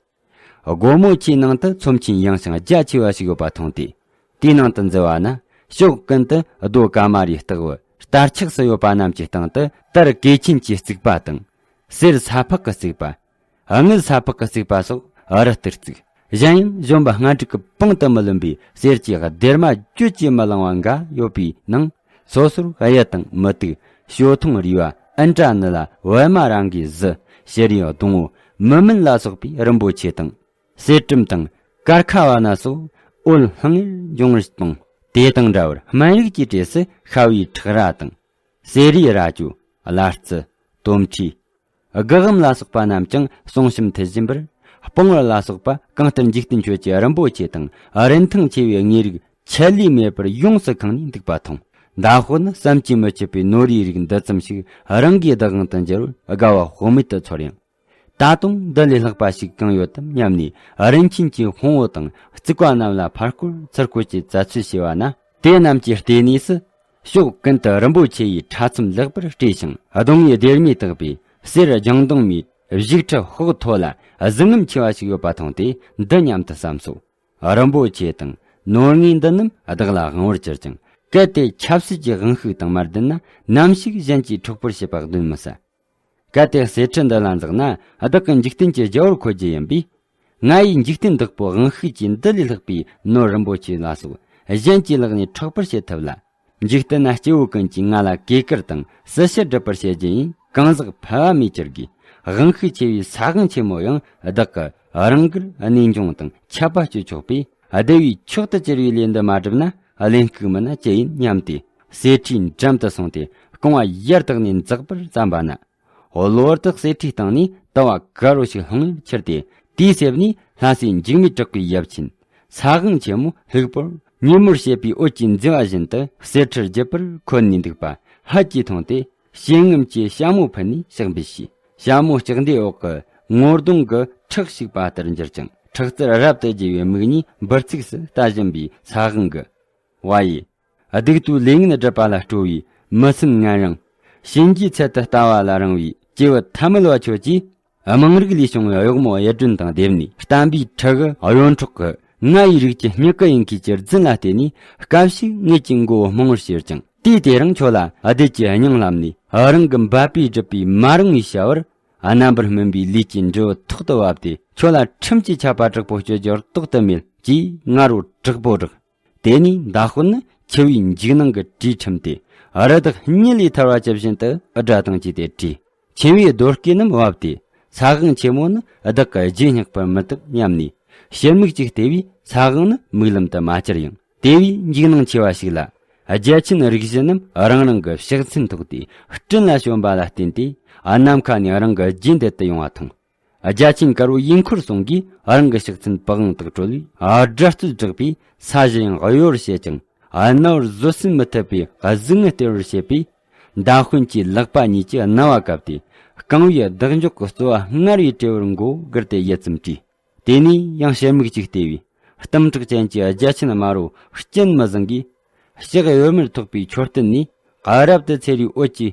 སྒོ་མོ་ཆེའི་ནང་དུ་ཚོམས་ཆེན་ཡངས་ཤིང་རྒྱ་ཆེ་བ་ཞིག་ཡོད་པ་མཐོང་སྟེ། དེའི་ནང་དུ་འཛུལ་བ་ན། ཕྱོགས་ཀུན་ཏུ་རྡོ་ཀ་མ་རའི་སྟེགས་བུ་སྟར་ཆགས་སུ་ཡོད་པ་རྣམས་ཀྱི་སྟེང་དུ། དར་གོས་ཆེན་གྱི་རྩིག་པ་དང་། གསེར་ས་ཕག་གི་རྩིག་པ། དངུལ་ས་ཕག་གི་རྩིག་པ་སོགས་རི་ལྟར་བརྩིགས། གཞན་ཡང་བཞོན་པ་སྔ་འགྲིག་གི་པང་དུ་མི་ལོན་པའི་གསེར་གྱི་སྡེར་མ་བརྗོད་ཀྱིས་མི་ལང་བ་འགའ་ཡོད་པའི་ནང་། སོ་སོར་གཡུ་དང་མུ་ཏིག། ཞོ་མཐོང་རུས་པ། ཨིནྡྲ་ནཱི་ལ། པདྨ་རཱ་གའི་གཟི། ཤྲཱི་སྡོང་བོ། མུ་མེན་ལ་སོགས་པའི་རིན་པོ་ཆེ་དང་། གསེར་སྲམ་དང་ཀར་ཁ་བ་ན་སོགས་འོད་ལྷང་ངེར་འབྱུང་བར་གཏོང་། དེ་དང་འདྲ་བར་སྨན་རིགས་ཀྱི་གྲས་སུ་ཤ་བའི་ཁྲག་ར་དང་། གསེར་རིའི་རྭ་ཅོ། བླ་རྩི། དོམ་མཁྲིས། དགུ་འམ་ལ་སོགས་པ་རྣམས་ཀྱང་བསུང་ཞིམ་མཐུད་བཞིན་པར། སྤང་བ་ལ་སོགས་པ་གང་ལྟར་འཇིག་རྟེན་ཁྱོད་ཀྱི་རིན་པོ་ཆེ་དང་རིན་ཐང་ཆེ་བའི་དངོས་རིགས་ཆད་ལུས་མེད་པར་ཡོངས་སུ་ཁེངས་ནས་འདུག་པ་མཐོང་། མདའ་དཔོན་ནི་བསམ་གྱིས་མི་ཁྱབ་པའི་ནོར་བུའི་རིགས་འདི་ཙམ་ཞིག་རང་གི་བདག་དབང་དུ་འགྱུར་བར་དགའ་བ་དཔག་མེད་དུ་ཚོར་ཡང་། ད་དུང་འདི་ལས་ལྷག་པ་ཞིག་གང་ཡོད་དམ་སྙམ་ནས། རིན་ཆེན་གྱི་དཔུང་བོ་དང་རྩིག་པ་རྣམས་ལ་ཕར་སྐོར་ཚུར་སྐོར་གྱིས་བཙལ་འཚོལ་བྱས་པ་ན། དེ་རྣམས་ཀྱི་ལྟེ་གནས་སུ། ཕྱོགས་ཀུན་ཏུ་རིན་པོ་ཆེ་ཡི་ཕྲ་ཚོམ་ལེགས་པར་སྤྲས་ཤིང་། གདོང་བའི་སྡེར་མས་བཏེགས་པའི་གསེར་ལྗང་གདོང་མའི་བཞུགས་ཁྲི་ཧོག་མཐོ་ལ་གཟི་རྔུབ་ཆེ་བ་ཞིག་ཡོད་པ་མཐོང་སྟེ། འདི་སྙམ་དུ་བསམས་སོ། རིན་པོ་ཆེ་དང་ནོར་དངོས་འདི་རྣམས་བདག་ལ་དབང་བར་གྱུར་ཅིང་། གལ་ཏེ་ཆབ་སྲིད་ཀྱི་དབང་ཤུགས་དང་མ་ལྡན་ན། ནམ་ཞིག་གཞན་གྱིས་འཕྲོག་པར་བྱེད་པ་གདོན་མི་ཟ། གལ་ཏེ་གསེར་ཁྲི་འདི་ལ་འཛེགས་ན། བདག་གི་འཇིག་རྟེན་གྱི་རྒྱལ་པོར་འཁོད་རྒྱུ་ཡིན་པས། ང་ཡིས་འཇིག་རྟེན་བདག་པོའི་དབང་ཤུགས་ཀྱིས་འདི་ལས་ལྷག་པའི་ནོར་རིན་པོ་ཆེ་ལ་སོགས་གཞན་གྱི་ལག་ནས་འཕྲོག་པར་བྱེད་ཐུབ་ལ། འཇིག་རྟེན་ན་སྐྱེ་བོ་ཀུན་གྱིས་ང་ལ་གུས་བཀུར་དང་སྲི་ཞུ་སྒྲུབ་པར་བྱེད་རྒྱུ་ཡིན། གང་ཟག་ཕལ་བ་མེད་ཀྱི་དགེ་དབང་ཤུགས་ཆེ་བའི་ས་དབང་ཆེན་མོ་ཡང་བདག་གི་རང་དགར་གནས་འབྱུང་དང་ཆད་པ་གཅོད་ཆོག་པས། བདེ་བའི་མཆོག་ཏུ་གྱུར་པའི་ལས་འདི་མ་བསྒྲུབས་ན། གླེན་ལྐུགས་མིན་ན་ཅི་ཡིན་སྙམ་སྟེ། གསེར་ཁྲིའི་འགྲམ་དུ་སོང་སྟེ། རྐང་པ་ཡར་བཏེགས་ནས་འཛེག་པར་བརྩམས་པ་ན། གློ་བུར་དུ་གསེར་ཁྲིའི་སྟེང་ནས་དུ་བ་དཀར་པོ་ཞིག་ལྷང་ངེར་འཕྱུར་ཏེ། དེའི་གསེབ་ནས་ལྷ་སྲས་འཇིགས་མེད་གྲགས་པའི་ཡབ་ཆེན། ས་དབང་ཆེན་མོ་ལྷུག་པོར་ཉིན་མོར་བྱེད་པའི་འོད་ཀྱིས་མཛེས་པ་བཞིན་དུ་གསེར་ཁྲིར་བརྗིད་པར་འཁོད་ནས་འདུག་པ་ཧད་ཀྱིས་མཐོང་སྟེ། ཞེ་ངམ་གྱིས་ཞྭ་མོ་ཕུད་ནས་ཕྱག་འབུལ་བྱས། ཞྭ་མོ་ལྕགས་མདའི་འོག་གི་ངོ་གདོང་གི་ཁྲག་ཞིག་པ་ལྟར་འགྱུར་ཅིང་། ཁྲག་རྩར་རབ་ཏུ་རྒྱས་པའི་མིག་གཉིས་འབུར་ཚིགས་སུ་ལྟ་བཞིན་པའི་ས་དབང་གིས། བ་ཡི། གདུགས་དུས་ལས་ངན་སྒྲུབ་པ་ལ་སྤྲོ་བའི་མི་སེམས་ངན་རང་། གཤིན་རྗེའི་ཚལ་དུ་ལྟ་བ་ལ་རིང་བའི་སྐྱེས་བུ་ཐ་མལ་བ་ཁྱོད་ཀྱིས། དམངས་རིགས་ལས་བྱུང་བའི་གཡོག་མོ་གཡུ་སྒྲོན་དང་སྡེབ་ནས། བསྟན་པའི་ཁྲི་གུ་གཡོན་ཕྲོག་གི་ང་ཡི་རིགས་ཀྱི་སྨྱུ་གུ་ཡིན་མཁན་གྱི་རྫུན་ལ་བརྟེན་ནས། སྐབས་ཤིག་ངེད་ཀྱི་མགོ་བོ་རྨོངས་པར་བྱེད་ཅིང་། དུས་དེ་རིང་ཁྱོད་ལ་བདུད་ཀྱི་སྙིང་ལྷམ་ནས། རང་གི་འབད་པས་བསྒྲུབས་པའི་མ་རུངས་པའི་བྱ་བར། རྣམ་པར་སྨིན་པའི་ལས་ཀྱི་འབྲས་བུ་ཐོག་ཏུ་བབས་ཏེ། ཁྱོད་ལ་ཁྲིམས་ཀྱི་ཆད་པ་དྲག་པོ་གཅོད་རྒྱུར་ལྡོག་ཏུ་མེད་ཅེས་ང་རོ་དྲག་པོ་རེག། དེ་ནས་མདའ་དཔོན་ནི་འཆི་བའི་འཇིགས་སྣང་གི་གྲོས་ཁྲིམས་ཏེ། རི་དྭགས་རྙི་ལས་ཐར་བ་ཇི་བཞིན་དུ་སྒྲ་དང་བཅས་ཏེ་བྲིས། མཆིན་པའི་རྡོ་སྐས་རྣམས་བབས་ཏེ། ས་དབང་ཆེན་མོ་ནི་བདག་གི་རྗེས་བསྙེགས་པར་མི་བཏུབ་སྙམ་ནས། ཕྱིར་མིག་ཅིག་བལྟས་པས་ས་དབང་ནི་མིག་ལམ་དུ་མ་གྱུར་ཡང་ དེ་བས་འཇིགས་སྣང་ཆེ་བ་ཞིག་ལ། རྒྱལ་ཆེན་རིགས་བཞི་རྣམས་རང་རང་གི་ཕྱག་མཚན་ཐོགས་ཏེ་སྤྲིན་ལ་བྱོན་པ་ལ་བརྟེན་ཏེ། ནམ་མཁའ་ནས་རང་གི་རྗེས་འདེད་དུ་ཡོང་བ་མཐོང་། རྒྱལ་ཆེན་དཀར་པོ་ཡུལ་འཁོར་ཟུང་གིས་རང་གི་ཕྱག་མཚན་པི་ཝང་དག་བཀྲོལ་བས། དགྲ་བརྩད་བསྒྲགས་པས། ས་གཞི་ཡང་གཡོ་བར་བྱེད་ཅིང་། རྣ་བར་བཟོད་སྲན་མི་ཐུབ་པའི་གཟུགས་བརྙན་སྟེར་བར་བྱེད་པས། མདའ་དཔོན་གྱི་ལག་པ་གཉིས་ཀྱིས་རྣ་བ་བཀབ་སྟེ། རྐང་བའི་ལྡག་འཇོག་གི་རྩོལ་བ་སྔར་བས་གྲེ་བར་མགོ་བོ་བསྒུར་ཏེ་ཡིད་ཙམ་དྲིས། དེ་ནས་ཡང་ཕྱིར་མིག་ཅིག་བལྟས་པས། གཏུམ་དྲག་ཅན་གྱི་རྒྱལ་ཆེན་དམར་པོ་སྤྱན་མི་བཟང་གིས། ཕྱག་གཡོན་མར་ཐོགས་པའི་མཆོད་རྟེན་ནས། རབ་ཏུ་ཚེ་རིའི་འོད་ཀྱི་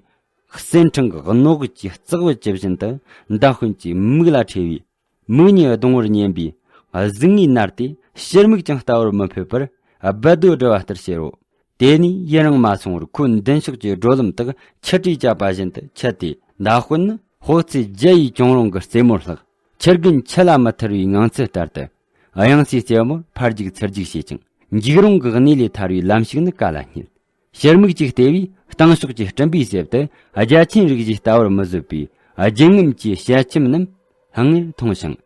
སེར་ཕྲེང་གི་རྣོ་སྒོ་གིས་བརྩེགས་པར་བཅུ་བཞིན་དུ་མདའ་དཔོན་གྱི་མིག་ལ་ཕྲོས་པས། མིག་གཉིས་གདུང་བར་ཉན་པས། གཟུགས་བརྙན་ནར་ཏེ་ཕྱིར་མིག་ཀྱང་ལྟ་བར་མི་ཕོད་པར་སྦལ་རྡོ་བསྒྲིལ་བ་ལྟར་བྱེད་རོ། དེ་ནས་ཡུན་རིང་མ་སོང་བར་ཁོའི་མདུན་ཕྱོགས་ཀྱི་སྒྲོ་ལམ་དག་ཆུ་ཊིས་བཅད་པ་བཞིན་དུ་ཆད་དེ། མདའ་དཔོན་ནི་ཧོ་ཚེ་རྒྱལ་བའི་གྱོང་རུང་གི་རྩེ་མོར་ལྷགས། ཁྱི་རྒན་ཁྱི་ལ་མི་ཐར་བའི་ངང་ཚུལ་ལྟར་དུ། གཡང་སའི་རྩེ་མོར་ཕར་རྒྱུག་ཚུར་རྒྱུག་བྱེད་ཅིང་འཇིགས་རུང་གི་གནས་ལས་ཐར་བའི་ལམ་ཞིག་ནི་ག་ལ་རྙེད། ཕྱིར་མིག་ཅིག་བལྟས་པས། སྟེང་ཕྱོགས་ཀྱི་སྤྲིན་པའི་གསེབ་ཏུ་རྒྱལ་ཆེན་རིགས་བཞིས་ལྟ་བར་མི་བཟོད་པའི་རྒྱུད་ངན་གྱི་ཞལ་ཆེམས་རྣམས་ལྷང་ངེར་མཐོང་ཞིང་།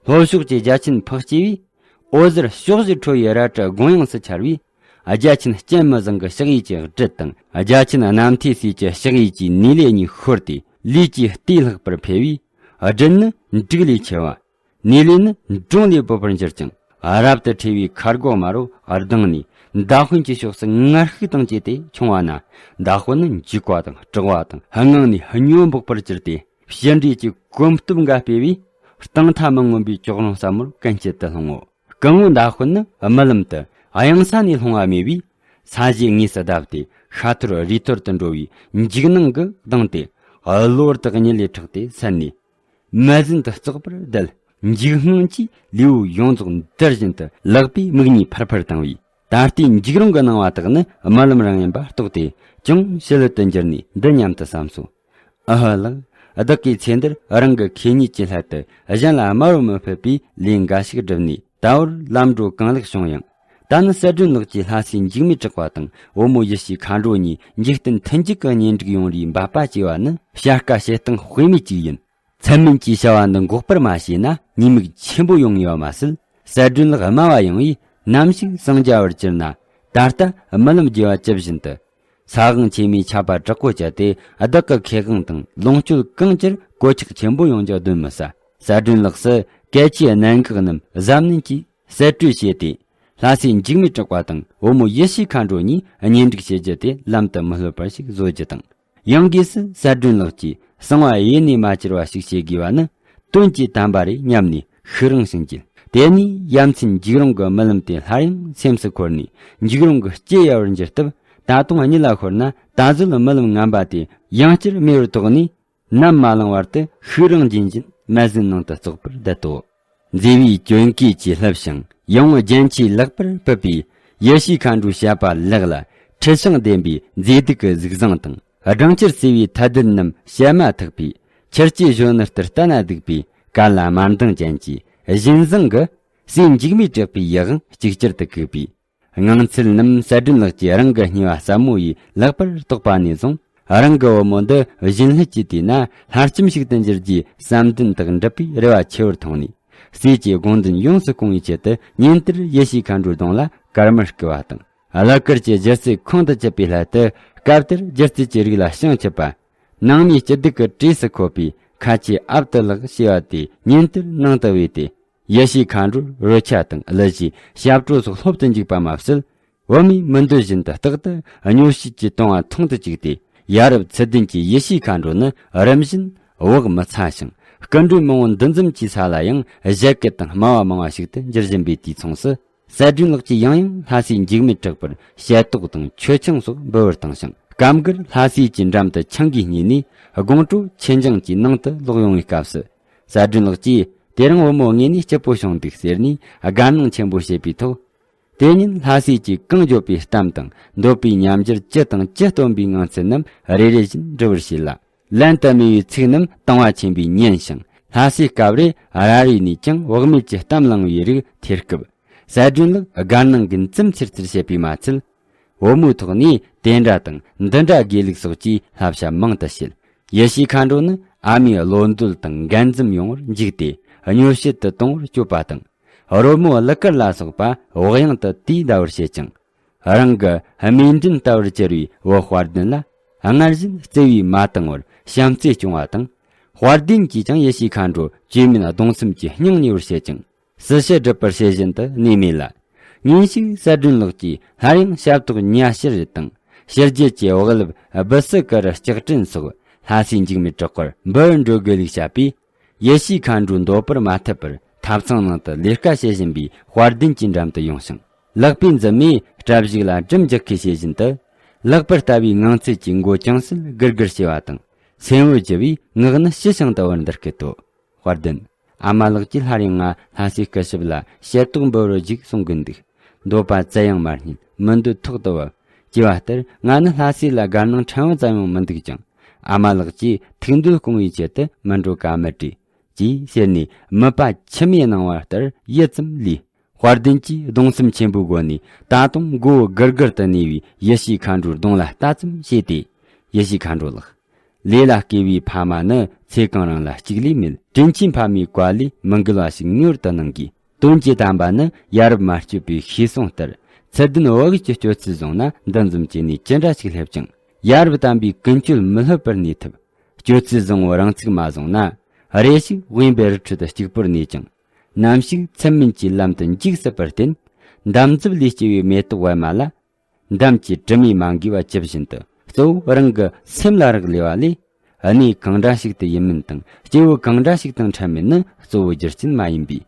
ལྷོ་ཕྱོགས་ཀྱི་རྒྱལ་ཆེན་འཕགས་སྐྱེས་པས། འོད་ཟེར་ཕྱོགས་བཞིར་འཕྲོ་བའི་རལ་གྲི་དགུང་དབྱངས་སུ་འཆར་བས། རྒྱལ་ཆེན་སྤྱན་མི་བཟང་གི་ཕྱག་གཡས་ཀྱི་སྦྲུལ་དང་། རྒྱལ་ཆེན་རྣམ་ཐོས་སྲས་ཀྱི་ཕྱག་གཡས་ཀྱི་ནེ་ལེ་གཉིས་ཤོར་ཏེ། ལུས་ཀྱི་ལྟས་ལྷག་པར་འཕེལ་བས། སྦྲུལ་ནི་འབྲུག་ལས་ཆེ་བ། ནེ་ལེ་ནི་འབྲོང་ལས་སྦོམ་པར་འགྱུར་ཅིང་། རབ་ཏུ་ཕྲེང་བའི་ཁ་སྒོ་དམར་པོ་ལྡིང་ནས། མདའ་དཔོན་གྱི་ཕྱོགས་སུ་ངར་ཤུགས་དང་བཅས་ཏེ་མཆོང་བ་ན། མདའ་དཔོན་ནི་འཇིགས་པ་དང་སྐྲག་པ་དང་། སྔངས་ནས་སྨྱོ་འབོག་པར་གྱུར་ཏེ། ཕྱི་འབྲེལ་གྱི་གོམ་སྟབས་འགའ་སྤེལ་བས། སྟེང་མཐའ་མི་མངོན་པའི་ཀྱོག་རོང་ཟབ་མོར་ཀུན་སྤྱོད་དུ་ལྷུང་ངོ་། སྐུ་ངོ་མདའ་དཔོན་ནི་རྨི་ལམ་དུ་གཡང་ས་ནས་ལྷུང་བ་རྨིས་པས། ས་གཞི་དངོས་སུ་བརྡབས་ཏེ། ཤ་འཐོར་རུས་འཐོར་དུ་འགྲོ་བའི་འཇིགས་སྣང་གིས་གདངས་ཏེ། གློ་བུར་དུ་གཉིད་ལས་ཁྲག་སྟེ་སད་ནས། མལ་ཟན་དུ་བཙོག་པར་བསྡད། འཇིགས་སྣང་གིས་ལུས་པོ་ཡོངས་རྫོགས་འདར་བཞིན་དུ་ལག་པས་མིག་གཉིས་ཕར་ཕར་བཏང་བས། ད་ལྟའི་འཇིགས་རུང་གི་སྣང་བ་དག་ནི་རྨི་ལམ་རང་ཡིན་པ་རྟོགས་ཏེ། ཅུང་ཞི་ལྷོད་དུ་གྱུར་ནས་འདི་སྙམ་དུ་བསམ་སོ། ཨ་ཧ་ལགས། བདག་གིས་ཚེ་འདིར་རང་གི་ཁེ་ཉིད་ཀྱི་སླད་དུ་གཞན་ལ་དམའ་བར་མི་ཕོད་པའི་ལས་འགའ་ཞིག་བསྒྲུབས་ནས། ད་བར་ལམ་འགྲོ་གང་ལེགས་བྱུང་ཡང་། ད་ནི་གསལ་སྒྲོན་ལགས་ཀྱིས་ལྷ་སྲས་འཇིགས་མེད་གྲགས་པ་དང་བུ་མོ་ཡེ་ཤེས་མཁའ་འགྲོ་གཉིས་འཇིག་རྟེན་མཐུན་འཇུག་གི་གཉེན་སྒྲིག་ཡོང་རེའི་འབད་པ་བྱས་པ་ནི་བྱ་དཀའ་བྱེད་སྟངས་དཔེ་མེད་ཅིག་ཡིན། ཚད་མིན་གྱི་བྱ་བ་འདི་འགོག་པར་མ་བྱས་ན་ཉེས་དམིགས་ཆེན་པོ་ཡོང་ངེས་པ་མ་ཟད། གསལ་སྒྲོན་ལགས་དམའ་བ་ཡོང་བས་ནམ་ཞིག་སངས་རྒྱ་བར་གྱུར་ན། ད་ལྟ་རྨི་ལམ་རྒྱས་པ་ཇི་བཞིན་དུ། ས་དབང་ཆེན་མོའི་ཆད་པ་དྲག་པོ་བཅད་དེ། བདག་གི་ཁེ་དབང་དང་ལོངས་སྤྱོད་གང་ཅིར་གོད་ཆག་ཆེན་པོ་ཡོང་རྒྱུ་གདོན་མི་ཟ། གསལ་སྒྲོན་ལགས་སུ་གལ་ཆེའི་གནད་འགག་རྣམས་གཟབ་ནན་གྱིས་གསེད་བཀྲོལ་བྱས་ཏེ། ལྷ་སྲས་འཇིགས་མེད་གྲགས་པ་དང་བུ་མོ་ཡེ་ཤེས་མཁའ་འགྲོ་གཉིས་གཉེན་སྒྲིག་བྱེད་རྒྱུ་དེ་ལམ་དུ་མི་ལྷོད་པ་ཞིག་བཟོ་རྒྱུ་དང་། ཡང་སྒོས་སུ་གསལ་སྒྲོན་ལགས་ཀྱིས་གསང་བ་ཡེ་ནས་མ་གྱུར་བ་ཞིག་བྱེད་དགོས་པ་ནི་དོན་གྱི་དམ་པ་རེད་སྙམ་ནས་ཤུགས་རིང་ཞིང་གྱིས། དེ་ནས་ཡ་མཚན་འཇིགས་རུང་གི་རྨི་ལམ་དེ་སླར་ཡང་སེམས་སུ་འཁོར་ནས། འཇིགས་རུང་གི་ལྕེ་ཡལ་བར་འགྱུར་སྟབས། ད་དུང་གཉིད་ལ་ཤོར་ན་ད་གཟོད་རྨི་ལམ་ངན་པ་དེ་ཡང་བསྐྱར་རྨི་བར་དོགས་ནས། ནམ་མ་ལངས་བར་དུ་ཤུགས་རིང་རྒྱུན་བཞིན་མལ་ཟན་ནང་དུ་བཙོག་པར་བསྡད་དོ། མཛེས་པའི་གྱོན་གོས་ཀྱིས་བསླབས་ཤིང་ཡང་རྒྱན་ཆས་ལེགས་པར་ཕུད་པའི་ཡེ་ཤེས་མཁའ་འགྲོའི་བཤད་པ་ལེགས་ལ། ཁྲི་ཤིང་ལྡན་པའི་མཛེས་སྡུག་གི་གཟུགས་བཟང་དང་། སྦྲང་ཆར་བསིལ་བའི་ཐལ་རྡུལ་རྣམས་བཤད་མ་ཐག་པའི། ཆུ་སྐྱེས་གཞོན་ནུར་ལྟར་བལྟ་ན་སྡུག་པའི་གར་ལ་དམར་མདངས་ཅན་གྱི་བཞིན་བཟང་གི། སྲས་འཇིགས་མེད་གྲགས་པའི་ཡིད་དབང་ཅིག་ཅར་དུ་བཀུག་པས། ངང་ཚུལ་རྣམས་གསལ་སྒྲོན་ལགས་ཀྱིས་རང་གི་སྨྱུག་པ་ཟབ་མོ་ཡིས་ལེགས་པར་རྟོགས་པ་ནས་བཟུང་། རང་གི་བུ་མོ་འདི་བཞིན་ལྷུད་ཀྱིས་བལྟས་ན་ལྷ་ལྕམ་ཞིག་ཏུ་འགྱུར་རྒྱུའི་བསམ་དོན་དག་འགྲུབ་པའི་རེ་བ་ཆེ་བར་མཐོང་ནས། སྲས་ཀྱི་དགོངས་དོན་ཡོངས་སུ་སྐོང་བའི་ཆེད་དུ་ཉིན་ལྟར་ཡེ་ཤེས་མཁའ་འགྲོའི་གདུང་ལ་དཀར་དམར་བསྐུལ་བ་དང་། གླུ་གར་གྱི་སྒྱུ་རྩལ་ཁོང་དུ་ཆུད་པའི་སླད་དུ། སྐབས་དེར་སྒྱུ་རྩལ་གྱི་རིགས་ལ་བྱང་ཆུབ་པ། ནང་མིའི་སྐྱིད་སྡུག་གི་གྲས་སུ་འཁོད་པའི་ཁ་ཆེའི་ཨབ་ཏུ་ལགས་ཞེས་པ་དེ་ཉིན་ལྟར་ནང་དུ་བོས་ཏེ། ཡེ་ཤེས་མཁའ་འགྲོར་རོལ་ཆ་དང་གླུ་གཞས་ཞབས་བྲོ་སོགས་སློབ་ཏུ་འཇུག་པ་མ་ཟད། བུད་མེད་མི་འདོད་བཞིན་དུ་རྟག་ཏུ་སྨྱོ་བྱེད་ཀྱི་ལྟུང་བ་མཐོང་དུ་བཅུག་སྟེ། ཡ་རབས་ཚུལ་ལྡན་གྱི་ཡེ་ཤེས་མཁའ་འགྲོ་ནི་རིམ་བཞིན་བག་མི་ཚ་ཞིང་། སྐུ་མགྲོན་མང་པོ་འདུ་འཛོམས་ཀྱི་ས་ལ་ཡང་བཞད་གད་དང་སྨྲ་བ་མང་བ་ཞིག་ཏུ་འགྱུར་བཞིན་པའི་དུས་མཚུངས་སུ། གསལ་སྒྲོན་ལགས་ཀྱིས་ཡང་ཡང་ལྷ་སྲས་འཇིགས་མེད་གྲགས་པར་ཞལ་ཏོག་དང་མཆོད་ཆང་སོགས་འབུལ་བར་བཏང་ཞིང་། སྐབས་འགར་ལྷ་སྲས་ཀྱི་འགྲམ་དུ་ཆང་གིས་བསྙེས་ནས་དགོང་དྲོ་ཆོས་འབྱུང་གི་ནང་དུ་ལོག་ཡོང་བའི་སྐབས་སུ། གསལ་སྒྲོན་ལགས་ཀྱིས་དེ་རིང་བུ་མོ་དངོས་ནས་སྐྱིད་པོ་བྱུང་འདུག་ཟེར་ནས་དགའ་སྣང་ཆེན་པོ་བྱེད་པའི་ཐོག། དེ་ཉིན་ལྷ་སྲས་ཀྱིས་གང་བརྗོད་པའི་གཏམ་དང་འདོད་པའི་ཉམས་འགྱུར་ཅི་དང་ཅི་སྟོན་པའི་ངང་ཚུལ་རྣམས་རེ་རེ་བཞིན་འདྲི་བར་བྱེད་ལ། ལན་དུ་སྨྲས་པའི་ཚིག་རྣམས་དང་བ་ཆེན་པོས་ཉན་ཞིང་། ལྷ་སྲས་སྐབས་རེ་ར་རེ་ནས་ཀྱང་བག་མེད་ཀྱི་གཏམ་བླངས་པའི་རིགས་ཐེར་སྐབས། གསལ་སྒྲོན་ལགས་དགའ་སྣང་གིས་འཛུམ་ཆེར་ཆེར་བྱེད་པས་མ་ཚད། བུ་མོའི་ཐོག་ནས་དེ་འདྲ་དང་འདི་འདྲ་དགོས་ལུགས་སོགས་ཀྱི་བསླབ་བྱ་མང་དུ་བྱེད། ཡེ་ཤེས་མཁའ་འགྲོ་ནི་ཨ་མའི་བློ་འདོད་དང་འགལ་འཛོམས་ཡོང་བར་འཇིགས་ཏེ་སྨྱོ་བྱེད་དུ་གཏོང་བར་སྤྱོད་པ་དང་། རོལ་མོ་གླུ་གར་ལ་སོགས་པ་བག་ཡངས་དུ་དུས་འདའ་བར་བྱེད་ཅིང་། རང་གི་རྨས་འདྲེན་ལྟ་བུར་གྱུར་བའི་བུ་དཔལ་ལྡན་ལ་སྔར་བཞིན་བརྩེ་བས་མ་བཏང་བར་བྱམས་བརྩེས་སྐྱོང་བ་དང་། དཔལ་ལྡན་གྱིས་ཀྱང་ཡེ་ཤེས་མཁའ་འགྲོ་བཅོས་མིན་གདུང་སེམས་ཀྱི་སྙིང་ཉེ་བར་བྱེད་ཅིང་། སྲིད་ཞི་སྒྲུབ་པར་བྱེད་བཞིན་དུ་གནས་མེད་ལ། ཉིན་ཞིག་གསལ་སྒྲོན་ལགས་ཀྱིས་སླར་ཡང་ཞབས་ཏོག་ཉ་ཕྱིར་རེད་དང་། ཕྱི་རྒྱལ་གྱི་བག་ལེབ་སྦི་སི་ཀར་ལྕགས་ཀྲིན་སོགས་ལྷ་སའི་འཇིགས་མེད་གྲགས་པར་འབུལ་འགྲོ་དགོས་ལུགས་བཤད་པས། ཡེ་ཤེས་མཁའ་འགྲོས་འདོད་པར་མ་ཐུབ་པར་ཐབ་ཚང་ནང་དུ་ལས་ཀ་བྱེད་བཞིན་པའི་དཔལ་ལྡན་གྱི་འགྲམ་དུ་ཡོང་ཞིང་། ལག་པའི་མཛུབ་མོས་སྐྲ་བཞིག་ལ་གྲིམ་རྒྱག་ཁུལ་བྱེད་བཞིན་དུ། ལག་པར་ལྟ་བའི་ངང་ཚུལ་གྱིས་མགོ་ཅུང་ཟད་སྒུར་སྒུར་བྱས་པ་དང་། སེམས་འོད་ཀྱི་བའི་ངག་ནི་ཕྱི་བྱང་དུ་བར་འདར་སྐད་དོ། དཔལ་ལྡན། ཨ་མ་ལགས་ཀྱིས་སླར་ཡང་ང་ལྷ་སའི་སྐུ་ཞབས་ལ་ཞལ་ཏོག་འབུལ་བར་བརྒྱུགས་གསུང་གིན་འདུག་འདོད་པ་བཙལ་ཡང་མ་རྙེད། མི་འདོད་ཐོག་ཏུ་བབ། ཅེས་པ་ལྟར་ང་ནི་ལྷ་སའི་ལ་དགའ་སྣང་ཕྲན་བུ་ཙམ་ཡང་མི་འདུག་ཅིང་། ཨ་མ་ལགས་ཀྱིས་ཐུགས་འདོད་སྐོང་བའི་ཆེད་དུ་མི་འགྲོ་ག་མི་བྲེལ། ཅེས་ཟེར་ནས་མིད་པ་མཆི་མས་གནང་བ་ལྟར་ཡིད་ཙམ་ལུས། དཔལ་ལྡན་གྱིས་གདུང་སེམས་ཆེན་པོའི་སྒོ་ནས་ད་དུང་མགོ་བོ་སྒུར་སྒུར་དུ་གནས་པའི་ཡེ་ཤེས་མཁའ་འགྲོའི་གདོང་ལ་ལྟ་ཙམ་བྱས་ཏེ། ཡེ་ཤེས་མཁའ་འགྲོ་ལགས། ལས་ལ་བསྐོས་པའི་ཕ་མ་ནི་ཚེ་གང་རིང་ལ་གཅིག་ལས་མེད། དྲིན་ཆེན་ཕ་མའི་བཀའ་ལས་མི་འགལ་བ་ཞིག་ངེས་པར་དུ་གནང་དགོས། དོན་གྱི་དམ་པ་ནི་ཡ་རབས་མ་སྤྱོད་པའི་ཤེས་གསུང་ལྟར་ཚུལ་ལྡན་བུ་གུ་གི་སྤྱོད་ཚུལ་བཟུང་ན་འདི་འཛོམས་ཀྱི་གནས་ཅི་འདྲ་ཞིག་སླེབས་ཀྱང་། ཡ་རབས་དམ་པའི་ཀུན་སྤྱོད་མི་ལྷོད་པར་གནས་ཐུབ། སྤྱོད་ཚུལ་བཟང་བོ་རང་ཚུགས་མ་བཟུང་ན། རེ་ཞིག་དབེན་པའི་རི་ཁྲོད་དུ་གཅིག་པུར་གནས་ཀྱང་། ནམ་ཞིག་ཚུལ་མིན་གྱི་ལམ་དུ་འཇུག་སྲིད་པར་བརྟེན། འདམ་རྫབ་ལས་སྐྱེ་བའི་མེ་ཏོག་པད་མ་ལ། འདམ་གྱི་དྲི་མས་མ་འགོས་པ་ཇི་བཞིན་དུ། གཙོ་བོ་རང་གི་སེམས་ལ་རག་ལས་པ་ལས། གནས་གང་འདྲ་ཞིག་ཏུ་ཡིན་མིན་དང་སྐྱེ་བོ་གང་འདྲ་ཞིག་དང་འཕྲད་མིན་ནི་གཙོ་བོ་རྒྱུ་རྐྱེན་མ་ཡིན་པས།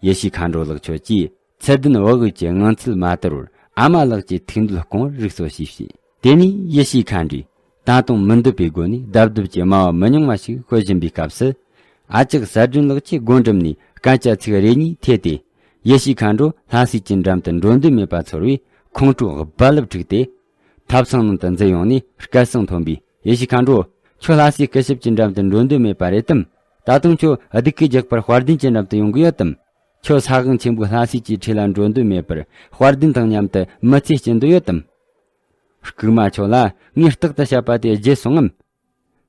ཡེ་ཤེས་མཁའ་འགྲོ་ལགས། ཁྱོད་ཀྱིས་ཚུལ་ལྡན་བུ་གུ་གི་ངང་ཚུལ་མ་དར་བར་ཨ་མ་ལགས་ཀྱི་ཐུགས་འདོད་སྐོང་བར་རིགས་སོ་ཞེས་བཤད། དེ་ནས་ཡེ་ཤེས་མཁའ་འགྲོས་ད་དུང་མི་འདོད་པའི་སྒོ་ནས་རྡབ་རྡབ་ཀྱི་སྨྲ་བ་མི་ཉུང་བ་ཞིག་ཤོད་བཞིན་པའི་སྐབས་སུ། ཨ་ཅག་གསལ་སྒྲོན་ལགས་ཀྱིས་སྒོ་འགྲམ་ནས་སྐད་ཆ་ཚིག་རེ་གཉིས་ཐོས་ཏེ། ཡེ་ཤེས་མཁའ་འགྲོ་ལྷ་སའི་གྱི་འགྲམ་དུ་འགྲོ་འདོད་མེད་པ་ཚོར་བས་ཁོང་ཁྲོ་རྦ་རླབས་འཁྲིགས་ཏེ། ཐབ་ཚང་ནང་དུ་འཛུལ་ཡོང་ནས་སྐད་གསང་མཐོན་པོས། ཡེ་ཤེས་མཁའ་འགྲོ། ཁྱོད་ལྷ་སའི་སྐུ་ཞབས་ཀྱི་འགྲམ་དུ་འགྲོ་འདོད་མེད་པ་རེད་དམ། ད་དུང་ཁྱོད་སྡུག་གིས་རྒྱག་པར་དཔལ་ལྡན་གྱི་འགྲམ་དུ་ཡོང་གི་ཡོད་དམ། ཁྱོད་ས་གང་ཆེན་པོའི་ལྷ་སའི་གྱི་ཁྲི་ལ་འགྲོ་འདོད་མེད་པར་དཔལ་ལྡན་དང་མཉམ་དུ་མི་ཚེ་སྐྱེལ་འདོད་ཡོད་དམ། ལྐུགས་མ། ཁྱོད་ལ་ངས་རྟག་ཏུ་བཤད་པ་དེ་བརྗེད་སོང་ངམ།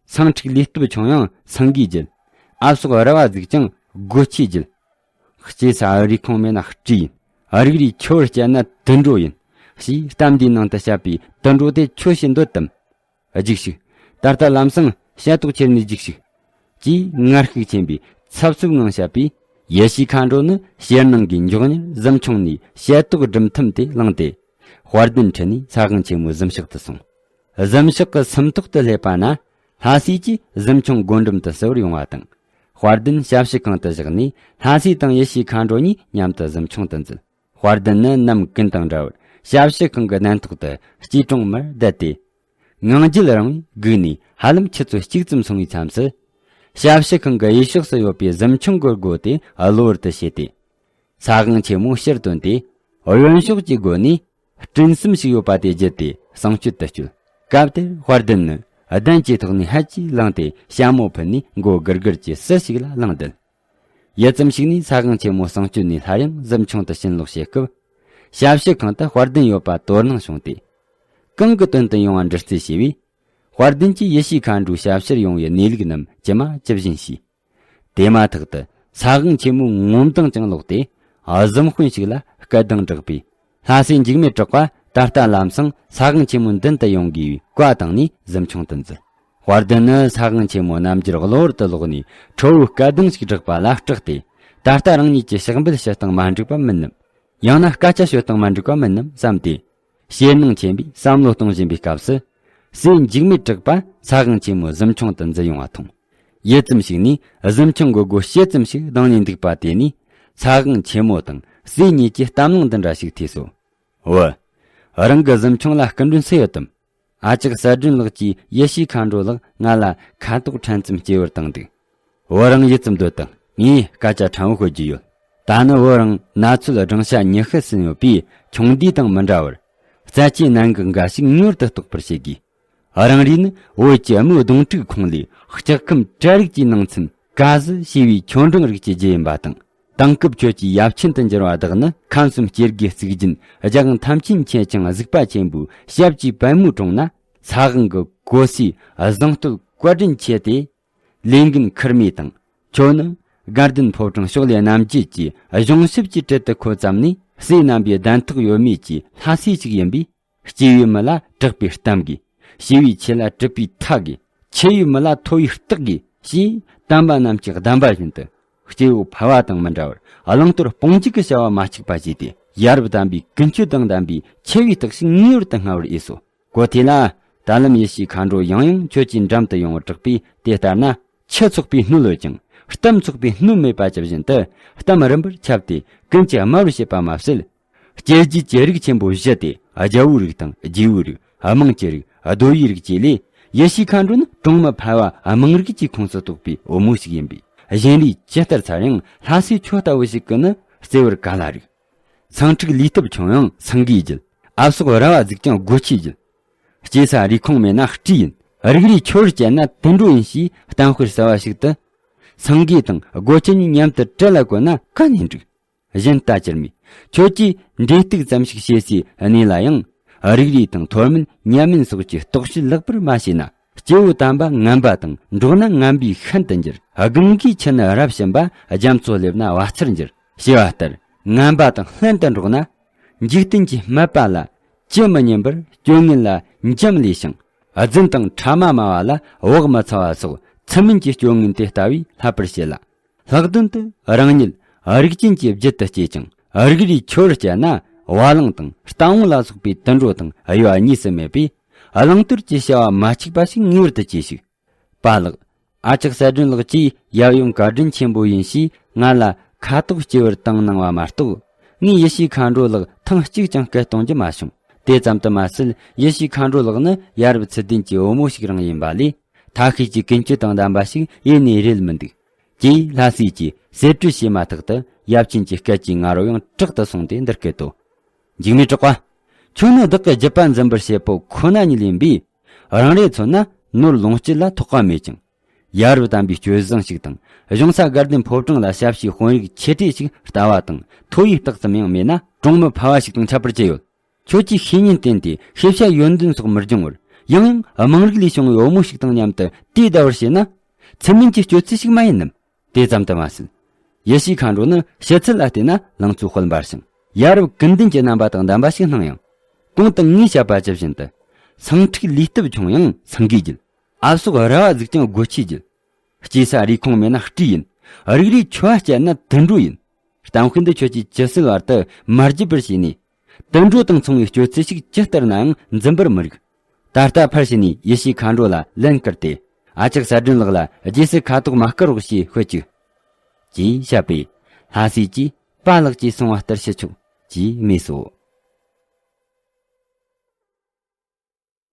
སེང་ཕྲུག་ལུས་སྟོབས་ཆུང་ཡང་སེང་གེའི་རྒྱུད། ཨ་ཕྱོགས་ར་བ་ཟིག་ཀྱང་སྒོ་ཁྱིའི་རྒྱུད། སྐྱེས་ས་ཨ་རིའི་ཁོངས་མེད་ན་སྤྲེའུ་ཡིན། རིགས་རུས་ཆུ་བུར་བསྐྱལ་ན་དུད་འགྲོ་ཡིན། ཞེས་གཏམ་འདིའི་ནང་དུ་བཤད་པའི་དུད་འགྲོ་དེ་ཁྱོད་ཤེས་འདོད་དམ། རྒྱུགས་ཤིག། ད་ལྟ་ལམ་སང་ཞལ་ཏོག་ཁྱེར་ནས་རྒྱུགས་ཤིག། ཅེས་ངར་ཤུགས་ཆེན་པོས་འཚབ་འཚུབ་ངང་བཤད་པས། ཡེ་ཤེས་མཁའ་འགྲོ་ནི་ཞེད་སྣང་གིས་མགྱོགས་མྱུར་གཟིམ་ཆུང་ནས་ཞལ་ཏོག་སྒྲུམ་ཐུམ་དེ་བླངས་ཏེ། དཔལ་ལྡན་ཁྲིད་ནས་ས་གང་ཆེན་མོའི་གཟིམ་ཤག་ཏུ་སོང་། གཟིམ་ཤག་གི་སུམ་ཐོག་ཏུ་སླེབས་པ་ན། ལྷ་སྲས་ཀྱིས་གཟིམ་ཆུང་སྒོ་འགྲམ་དུ་བསུ་བར་ཡོང་བ་དང་། དཔལ་ལྡན་ཞབས་ཕྱི་ཁང་དུ་བཞག་ནས་ལྷ་སྲས་དང་ཡེ་ཤེས་མཁའ་འགྲོ་གཉིས་མཉམ་དུ་གཟིམ་ཆུང་དུ་འཛུལ། དཔལ་ལྡན་ནི་ནམ་ཀུན་དང་འདྲ་བར་ཞབས་ཕྱི་ཁང་གི་གདན་ཐོག་ཏུ་སྐྱིལ་ཀྲུང་མར་བསྡད་དེ། ངང་རྒྱུད་རིང་བས་སྒུག་ནས་ཧ་ལམ་ཆུ་ཚོད་གཅིག་ཙམ་སོང་བའི་མཚམས་སུ། ཞབས་ཕྱི་ཁང་གི་གཡས་ཕྱོགས་སུ་ཡོད་པའི་གཟིམ་ཆུང་གི་སྒོ་དེ་གློ་བུར་དུ་ཕྱེ་སྟེ། ས་གང་ཆེན་མོ་ཕྱིར་བཏོན་ཏེ། གཡོན་ཕྱོགས་ཀྱི་སྒོ་ནས་སྤྲིན་གསུམ་ཞིག་ཡོད་པ་དེ་བརྒྱུད་དེ་གསང་སྤྱོད་དུ་བསྐྱོད། སྐབས་དེར་དཔལ་ལྡན་ནི་གདན་གྱི་ཐོག་ནས་ཧད་ཀྱིས་ལངས་ཏེ་ཞྭ་མོ་ཕུད་ནས་མགོ་སྒུར་སྒུར་གྱིས་ཟུར་ཞིག་ལ་ལངས་བསྡད། ཡུད་ཙམ་ཞིག་ནས་ས་གང་ཆེན་མོ་གསང་སྤྱོད་ནས་སླར་ཡང་གཟིམ་ཆུང་དུ་ཕྱིན་ལོག་བྱེད་སྐབས། ཞབས་ཕྱི་ཁང་དུ་དཔལ་ལྡན་ཡོད་པ་དོ་སྣང་བྱུང་སྟེ། གང་གི་དོན་དུ་ཡོང་བ་འདྲི་རྩིས་བྱས་པས། དཔལ་ལྡན་གྱིས་ཡེ་ཤེས་མཁའ་འགྲོའི་ཞབས་ཕྱིར་ཡོང་བའི་གནས་ལུགས་རྣམས་ཇི་མ་ཇི་བཞིན་ཞུས། དེ་མ་ཐག་ཏུ་ས་གང་ཆེན་མོའི་ངོ་མདངས་ཀྱང་ལོག་སྟེ། གཟིམ་དཔོན་ཞིག་ལ་སྐད་གདངས་བསྒྲགས་པས། ལྷ་སྲས་འཇིགས་མེད་གྲགས་པ་ད་ལྟ་ལམ་སང་ས་གང་ཆེན་མོའི་མདུན་དུ་ཡོང་དགོས་པའི་བཀའ་བཏང་ནས་གཟིམ་ཆུང་དུ་འཛུལ། དཔལ་ལྡན་ནི་ས་གང་ཆེན་མོ་རྣམ་འགྱུར་གློ་བུར་དུ་ལོག་ནས་ཁྲོ་བོའི་སྐད་གདངས་ཤིག་བསྒྲགས་པ་ལ་སྐྲག་སྟེ། ད་ལྟ་རང་ཉིད་ཀྱི་ཕྱག་འབུལ་ཞུ་སྟངས་མ་འགྲིག་པ་མིན་ནམ། ཡང་ན་སྐད་ཆ་ཤོད་སྟངས་མ་འགྲིག་པ་མིན་ནམ་བསམ་སྟེ། ཞེད་སྣང་ཆེན་པོས་བསམ་བློ་གཏོང་བཞིན་པའི་སྐབས་སུ། སྲས་འཇིགས་མེད་གྲགས་པ་ས་གང་ཆེན་མོའི་གཟིམ་ཆུང་དུ་འཛུལ་ཡོང་བ་མཐོང་། ཡུད་ཙམ་ཞིག་ནས་གཟིམ་ཆུང་གི་སྒོ་ཕྱེད་ཙམ་ཞིག་གདངས་ནས་འདུག་པ་དེ་ནས། ས་གང་ཆེན་མོ་དང་སྲས་གཉིས་ཀྱིས་གཏམ་གླེང་འདི་འདྲ་ཞིག་ཐོས་སོ། འོ། རང་གི་གཟིམ་ཆུང་ལ་སྐུ་མགྲོན་སུ་ཡོད་དམ། ཨ་ཅག་གསལ་སྒྲོན་ལགས་ཀྱིས་ཡེ་ཤེས་མཁའ་འགྲོ་ལགས་ང་ལ་ཁ་དོག་ཕྲན་ཙམ་སྐྱེལ་བར་བཏང་འདུག་བུ་རང་ཡིད་ཙམ་སྡོད་དང་། ངས་སྐད་ཆ་ཕྲན་བུ་ཤོད་རྒྱུ་ཡོད། ད་ནི་བུ་རང་ན་ཚོད་སྦྲང་ཤ་ཉི་ཤུ་ཟིན་ཡོད་པས་ཆུང་དུས་དང་མི་འདྲ་བར། རྩ་ཆེའི་གནད་འགག་འགའ་ཞིག་ངེས་པར་དུ་རྟོགས་པར་བྱེད་དགོས། རང་རེ་ནི་བོད་ཀྱི་དམུ་གདོང་དྲུག་ཁོངས་ལས་ལྕགས་ཁམས་གྲལ་རིགས་ཀྱི་ནང་ཚན་ཀ་ཟི་ཞེས་པའི་ཆོས་འབྲིང་རིགས་ཀྱི་རྒྱུད་ཡིན་པ་དང་། དེང་སྐབས་ཁྱོད་ཀྱི་ཡབ་ཆེན་དུ་འགྱུར་བ་དག་ནི་ཁམས་གསུམ་སྐྱེ་དགུའི་གཙུག་རྒྱན་རྒྱལ་དབང་ཐམས་ཅད་མཁྱེན་ཅིང་གཟིགས་པ་ཆེན་པོའི་ཞབས་ཀྱི་པད་མོའི་དྲུང་ན་ས་དབང་གི་གོ་སའི་གཟེངས་བསྟོད་བཀའ་དྲིན་ཆེ་སྟེ། ལས་འགན་ཁུར་མེད་དང་། ཁྱོད་ནི་ དགའ་ལྡན་ཕོ་བྲང་ཕྱོགས་ལས་རྣམ་རྒྱལ་གྱིས་གཞུང་ཞབས་ཀྱི་གྲལ་དུ་འཁོད་ཙམ་ནས་སྲས་རྣམ་པའི་གདན་ཐག་ཡོད་མེད་ཀྱི་ལྷ་སྲས་ཅིག་ཡིན་པས། སྐྱེས་བུའི་མི་ལ་དྲེགས་པའི་གཏམ་དགོས། ཞི་བའི་ཆོས་ལ་གྲུབ་པའི་མཐའ་དགོས། ཆེ་བའི་མི་ལ་མཐོ་བའི་རྟགས་དགོས་ཞེས་དམ་པ་རྣམས་ཀྱི་གདམས་པ་བཞིན་དུ། སྐྱེ་བོ་ཕལ་བ་དང་མི་འདྲ་བར་བླང་དོར་སྤོང་བྱེད་ཀྱི་བྱ་བ་མ་འཆུག་པ་བྱས་ཏེ། ཡ་རབས་དམ་པའི་ཀུན་སྤྱོད་དང་ལྡན་པའི་ཆེ་བའི་རྟགས་ཤིག་ངེས་པར་དུ་སྔ་བར་འོས་སོ། གོ་ཐོས་ལ། ད་ལམ་ཡེ་ཤེས་མཁའ་འགྲོ་ཡང་ཡང་ཁྱོད་ཀྱི་འགྲམ་དུ་ཡོང་བར་གྲགས་པས། དེ་ལྟར་ན། ཆུ་འཚོགས་པའི་སྣོད་ཡོད་ཀྱང་གཏམ་འཚོགས་པའི་སྣོད་མེད་པ་ཇི་བཞིན་དུ། གཏམ་རིམ་པར་ཁྱབ་སྟེ་ཀུན་གྱིས་སྨྲ་བར་བྱེད་པ་མ་ཟད། སྐྱེ་རྒྱུད་ཀྱི་རིགས་ཆེན་པོ་བཞི་སྟེ། རྒྱལ་པོའི་རིགས་དང་རྗེ་བོའི་རིགས། དམངས་ཀྱི་རིགས། གདོལ་པའི་རིགས་བཅས་ལས། ཡེ་ཤེས་མཁའ་འགྲོ་ནི་གྲོང་མི་ཕལ་བ་དམངས་རིགས་ཀྱི་ཁོངས་སུ་གཏོགས་པའི་བུ་མོ་ཞིག་ཡིན་པས། གཞན་ལས་ཇི་ལྟར་མཚར་ཡང་ལྷ་སྲས་ཁྱོད་ལྟ་བུ་ཞིག་གིས་ནི་བརྩེ་བར་ག་ལ་རིགས། སེང་ཕྲུག་ལུས་སྟོབས་ཆུང་ཡང་སེང་གེའི་རྒྱུད། ཨབ་སོག་ར་བ་རྫིག་ཀྱང་སྒོ་ཁྱིའི་རྒྱུད། སྐྱེ་ས་རུས་ཁུངས་མེད་ན་སྤྲེའུ་ཡིན། རིགས་རུས་ཁྱོད་བསྐྱལ་ན་དུད་འགྲོ་ཡིན་ཞེས་གཏམ་དཔེར་གསལ་བ་ཞིག་ཏུ། སེང་གེ་དང་སྒོ་ཁྱི་གཉིས་མཉམ་དུ་གྲལ་ལ་བཀོད་ན་ག་ནས་འགྲིག། གཞན་ལྟ་ཅིར་མེད། ཁྱོད་ཀྱིས་འབྲས་རྟུག་ཙམ་ཞིག་བྱེད་སའི་གནས་ལ་ཡང་། རིགས་རུས་དང་མཐོ་དམན་མཉམ་མིན་སོགས་ཀྱི་རྟོག་དཔྱོད་ལེགས་པར་མ་བྱས་ན། སྐྱེ་བོ་དམ་པ་ངན་པ་དང་འགྲོགས་ན་ངན་པའི་ཤན་དུ་འགྱུར། སྒང་གིས་ཁྱི་ནི་རབ་ཞིམ་པ། རྒྱ་མཚོ་སླེབས་ན་བ་ཚྭར་འགྱུར། ཞེས་པ་ལྟར། ངན་པ་དང་ལྷན་དུ་འགྲོགས་ན། འཇིག་རྟེན་གྱི་སྨད་པ་ལ་ཇི་མི་སྙམ་པར་སྐྱོ་ངལ་ལ་འཇམ་ལས་ཤིང་། རྫུན་དང་ཕྲ་མ་སྨྲ་བ་ལ་བག་མི་ཚ་བ་སོགས་ཚུལ་མིན་གྱི་སྐྱོ་ངལ་དེ་ལྟ་བུས་ལྷག་པར་བྱེད་ལ། ལྷག་དོན་དུ་རང་ཉིད་རིགས་ཅན་གྱི་རྒྱུད་དུ་སྐྱེས་ཀྱང་རིགས་རུས་ཁྱོད་བསྐྱལ་ན། བ་ལང་དང་རྟ་བོང་ལ་སོགས་པའི་དུད་འགྲོ་དང་དབྱེ་བ་གཉིས་སུ་མེད་པས། བླང་དོར་གྱི་བྱ་བ་མ་འཆུག་པ་ཞིག་ངེས་པར་དུ་གྱིས་ཤིག། པཱ་ལགས། ཨ་ཅག་གསལ་སྒྲོན་ལགས་ཀྱིས་ཡབ་ཡུམ་བཀའ་དྲིན་ཆེན་པོ་ཡིན་ཞེས་ང་ལ་ཁ་དོག་སྐྱེ་བར་བཏང་གནང་བ་མ་གཏོགས། ངས་ཡེ་ཤེས་མཁའ་འགྲོ་ལགས་ཐེངས་གཅིག་ཀྱང་སྐད་གཏོང་རྒྱུ་མ་བྱུང་། དེ་ཙམ་དུ་མ་ཟད། ཡེ་ཤེས་མཁའ་འགྲོ་ལགས་ནི་ཡ་རབས་ཚུལ་ལྡན་གྱི་བུ་མོ་ཞིག་རང་ཡིན་པ་ལས། ཐ་ཤལ་གྱི་ཀུན་སྤྱོད་དང་ལྡན་པ་ཞིག་ཡེ་ནས་རེད་མི་འདུག། ཅེས་ལྷ་སྲས་ཀྱིས་གསེད་བཀྲོལ་བྱས་མ་ཐག་ཏུ། ཡབ་ཆེན་གྱི་སྐད་ཀྱིས་ང་རོ་ཡང་དྲག་ཏུ་སོང་སྟེ་འདི་སྐད་དོ། འཇིགས་མེད་གྲགས་པ། ཁྱོད་ནི་བདག་གི་རྒྱུད་པ་འཛིན་པར་བྱེད་པོ་ཁོ་ན་ཉིད་ཡིན་པས། རང་རེ་མཚོན་ན་ནོར་ལོངས་སྤྱོད་ལ་ཐོགས་པ་མེད་ཅིང་། ཡ་རབས་དམ་པའི་སྤྱོད་བཟང་ཞིག་དང་། གཞུང་ས་དགའ་ལྡན་ཕོ་བྲང་ལ་ཞབས་ཕྱིའི་དཔོན་རིགས་ཆེ་གྲས་ཤིག་ལྟ་བ་དང་མཐོ་བའི་རྟགས་ཙམ་ཡང་མེད་ན། གྲོང་མི་ཕལ་བ་ཞིག་དང་ཁྱད་པར་ཅི་ཡོད། ཁྱོད་ཀྱིས་ཤེས་ཉེན་བསྟེན་ཏེ་ཤེས་བྱ་ཡོན་ཏན་སོགས་མི་སྦྱོང་བར། ཡང་ཡང་དམངས་རིགས་ལས་བྱུང་བའི་བུ་མོ་ཞིག་དང་མཉམ་དུ་དུས་འདའ་བར་བྱེད་ན། ཚུལ་མིན་གྱི་སྤྱོད་ཚུལ་ཞིག་མ་ཡིན་ནམ། དེ་ཙམ་དུ་མ་ཟད། ཡེ་ཤེས་མཁའ་འགྲོ་ནི་ཕྱི་ཚུལ་ལ་བལྟས་ན་ལང་ཚོའི་དཔལ་འབར་ཞིང་། ཡ་རབས་ཀུན་ལྡན་གྱི་རྣམ་པ་དང་ལྡན་པ་ཞིག་སྣང་ཡང་། གོང་དུ་ངས་བཤད་པ་ཇི་བཞིན་དུ། སེང་ཕྲུག་ལུས་སྟོབས་ཆུང་ཡང་སེང་གེའི་རྒྱུད། ཨ་སོགས་ར་བ་གཟིགས་ཀྱང་སྒོ་ཁྱིའི་རྒྱུད། སྐྱེ་ས་རུས་ཁུངས་མེད་ན་སྤྲེའུ་ཡིན། རིགས་རུས་ཁྱོད་བསྐྱལ་ན་དུད་འགྲོ་ཡིན། གཏམ་དཔེ་འདི་ཁྱོད་ཀྱིས་ཇི་སྲིད་བར་དུ་མ་བརྗེད་པར་བྱས་ནས། དུད་འགྲོ་དང་མཚུངས་པའི་སྤྱོད་ཚུལ་ཞིག་ཇི་ལྟར་ན་ཡང་འཛིན་པར་མི་རིགས། ད་ལྟ་ཕར་ཕྱིན་ནས་ཡེ་ཤེས་མཁའ་འགྲོ་ལ་ལན་བསྐུར་ཏེ། ཨ་ཅག་གསལ་སྒྲོན་ལགས་ལ་རྗེས་སུ་ཁ་དོག་མ་བསྐུར་རོགས་ཞེས་ཤོད་ཅིག། ཅེས་བཤད་པས། ལྷ་སྲས་ཀྱིས་པཱ་ལགས་ཀྱིས་གསུང་བ་ལྟར་བྱེད་ཆོག་ཅེས་སྨྲས་སོ།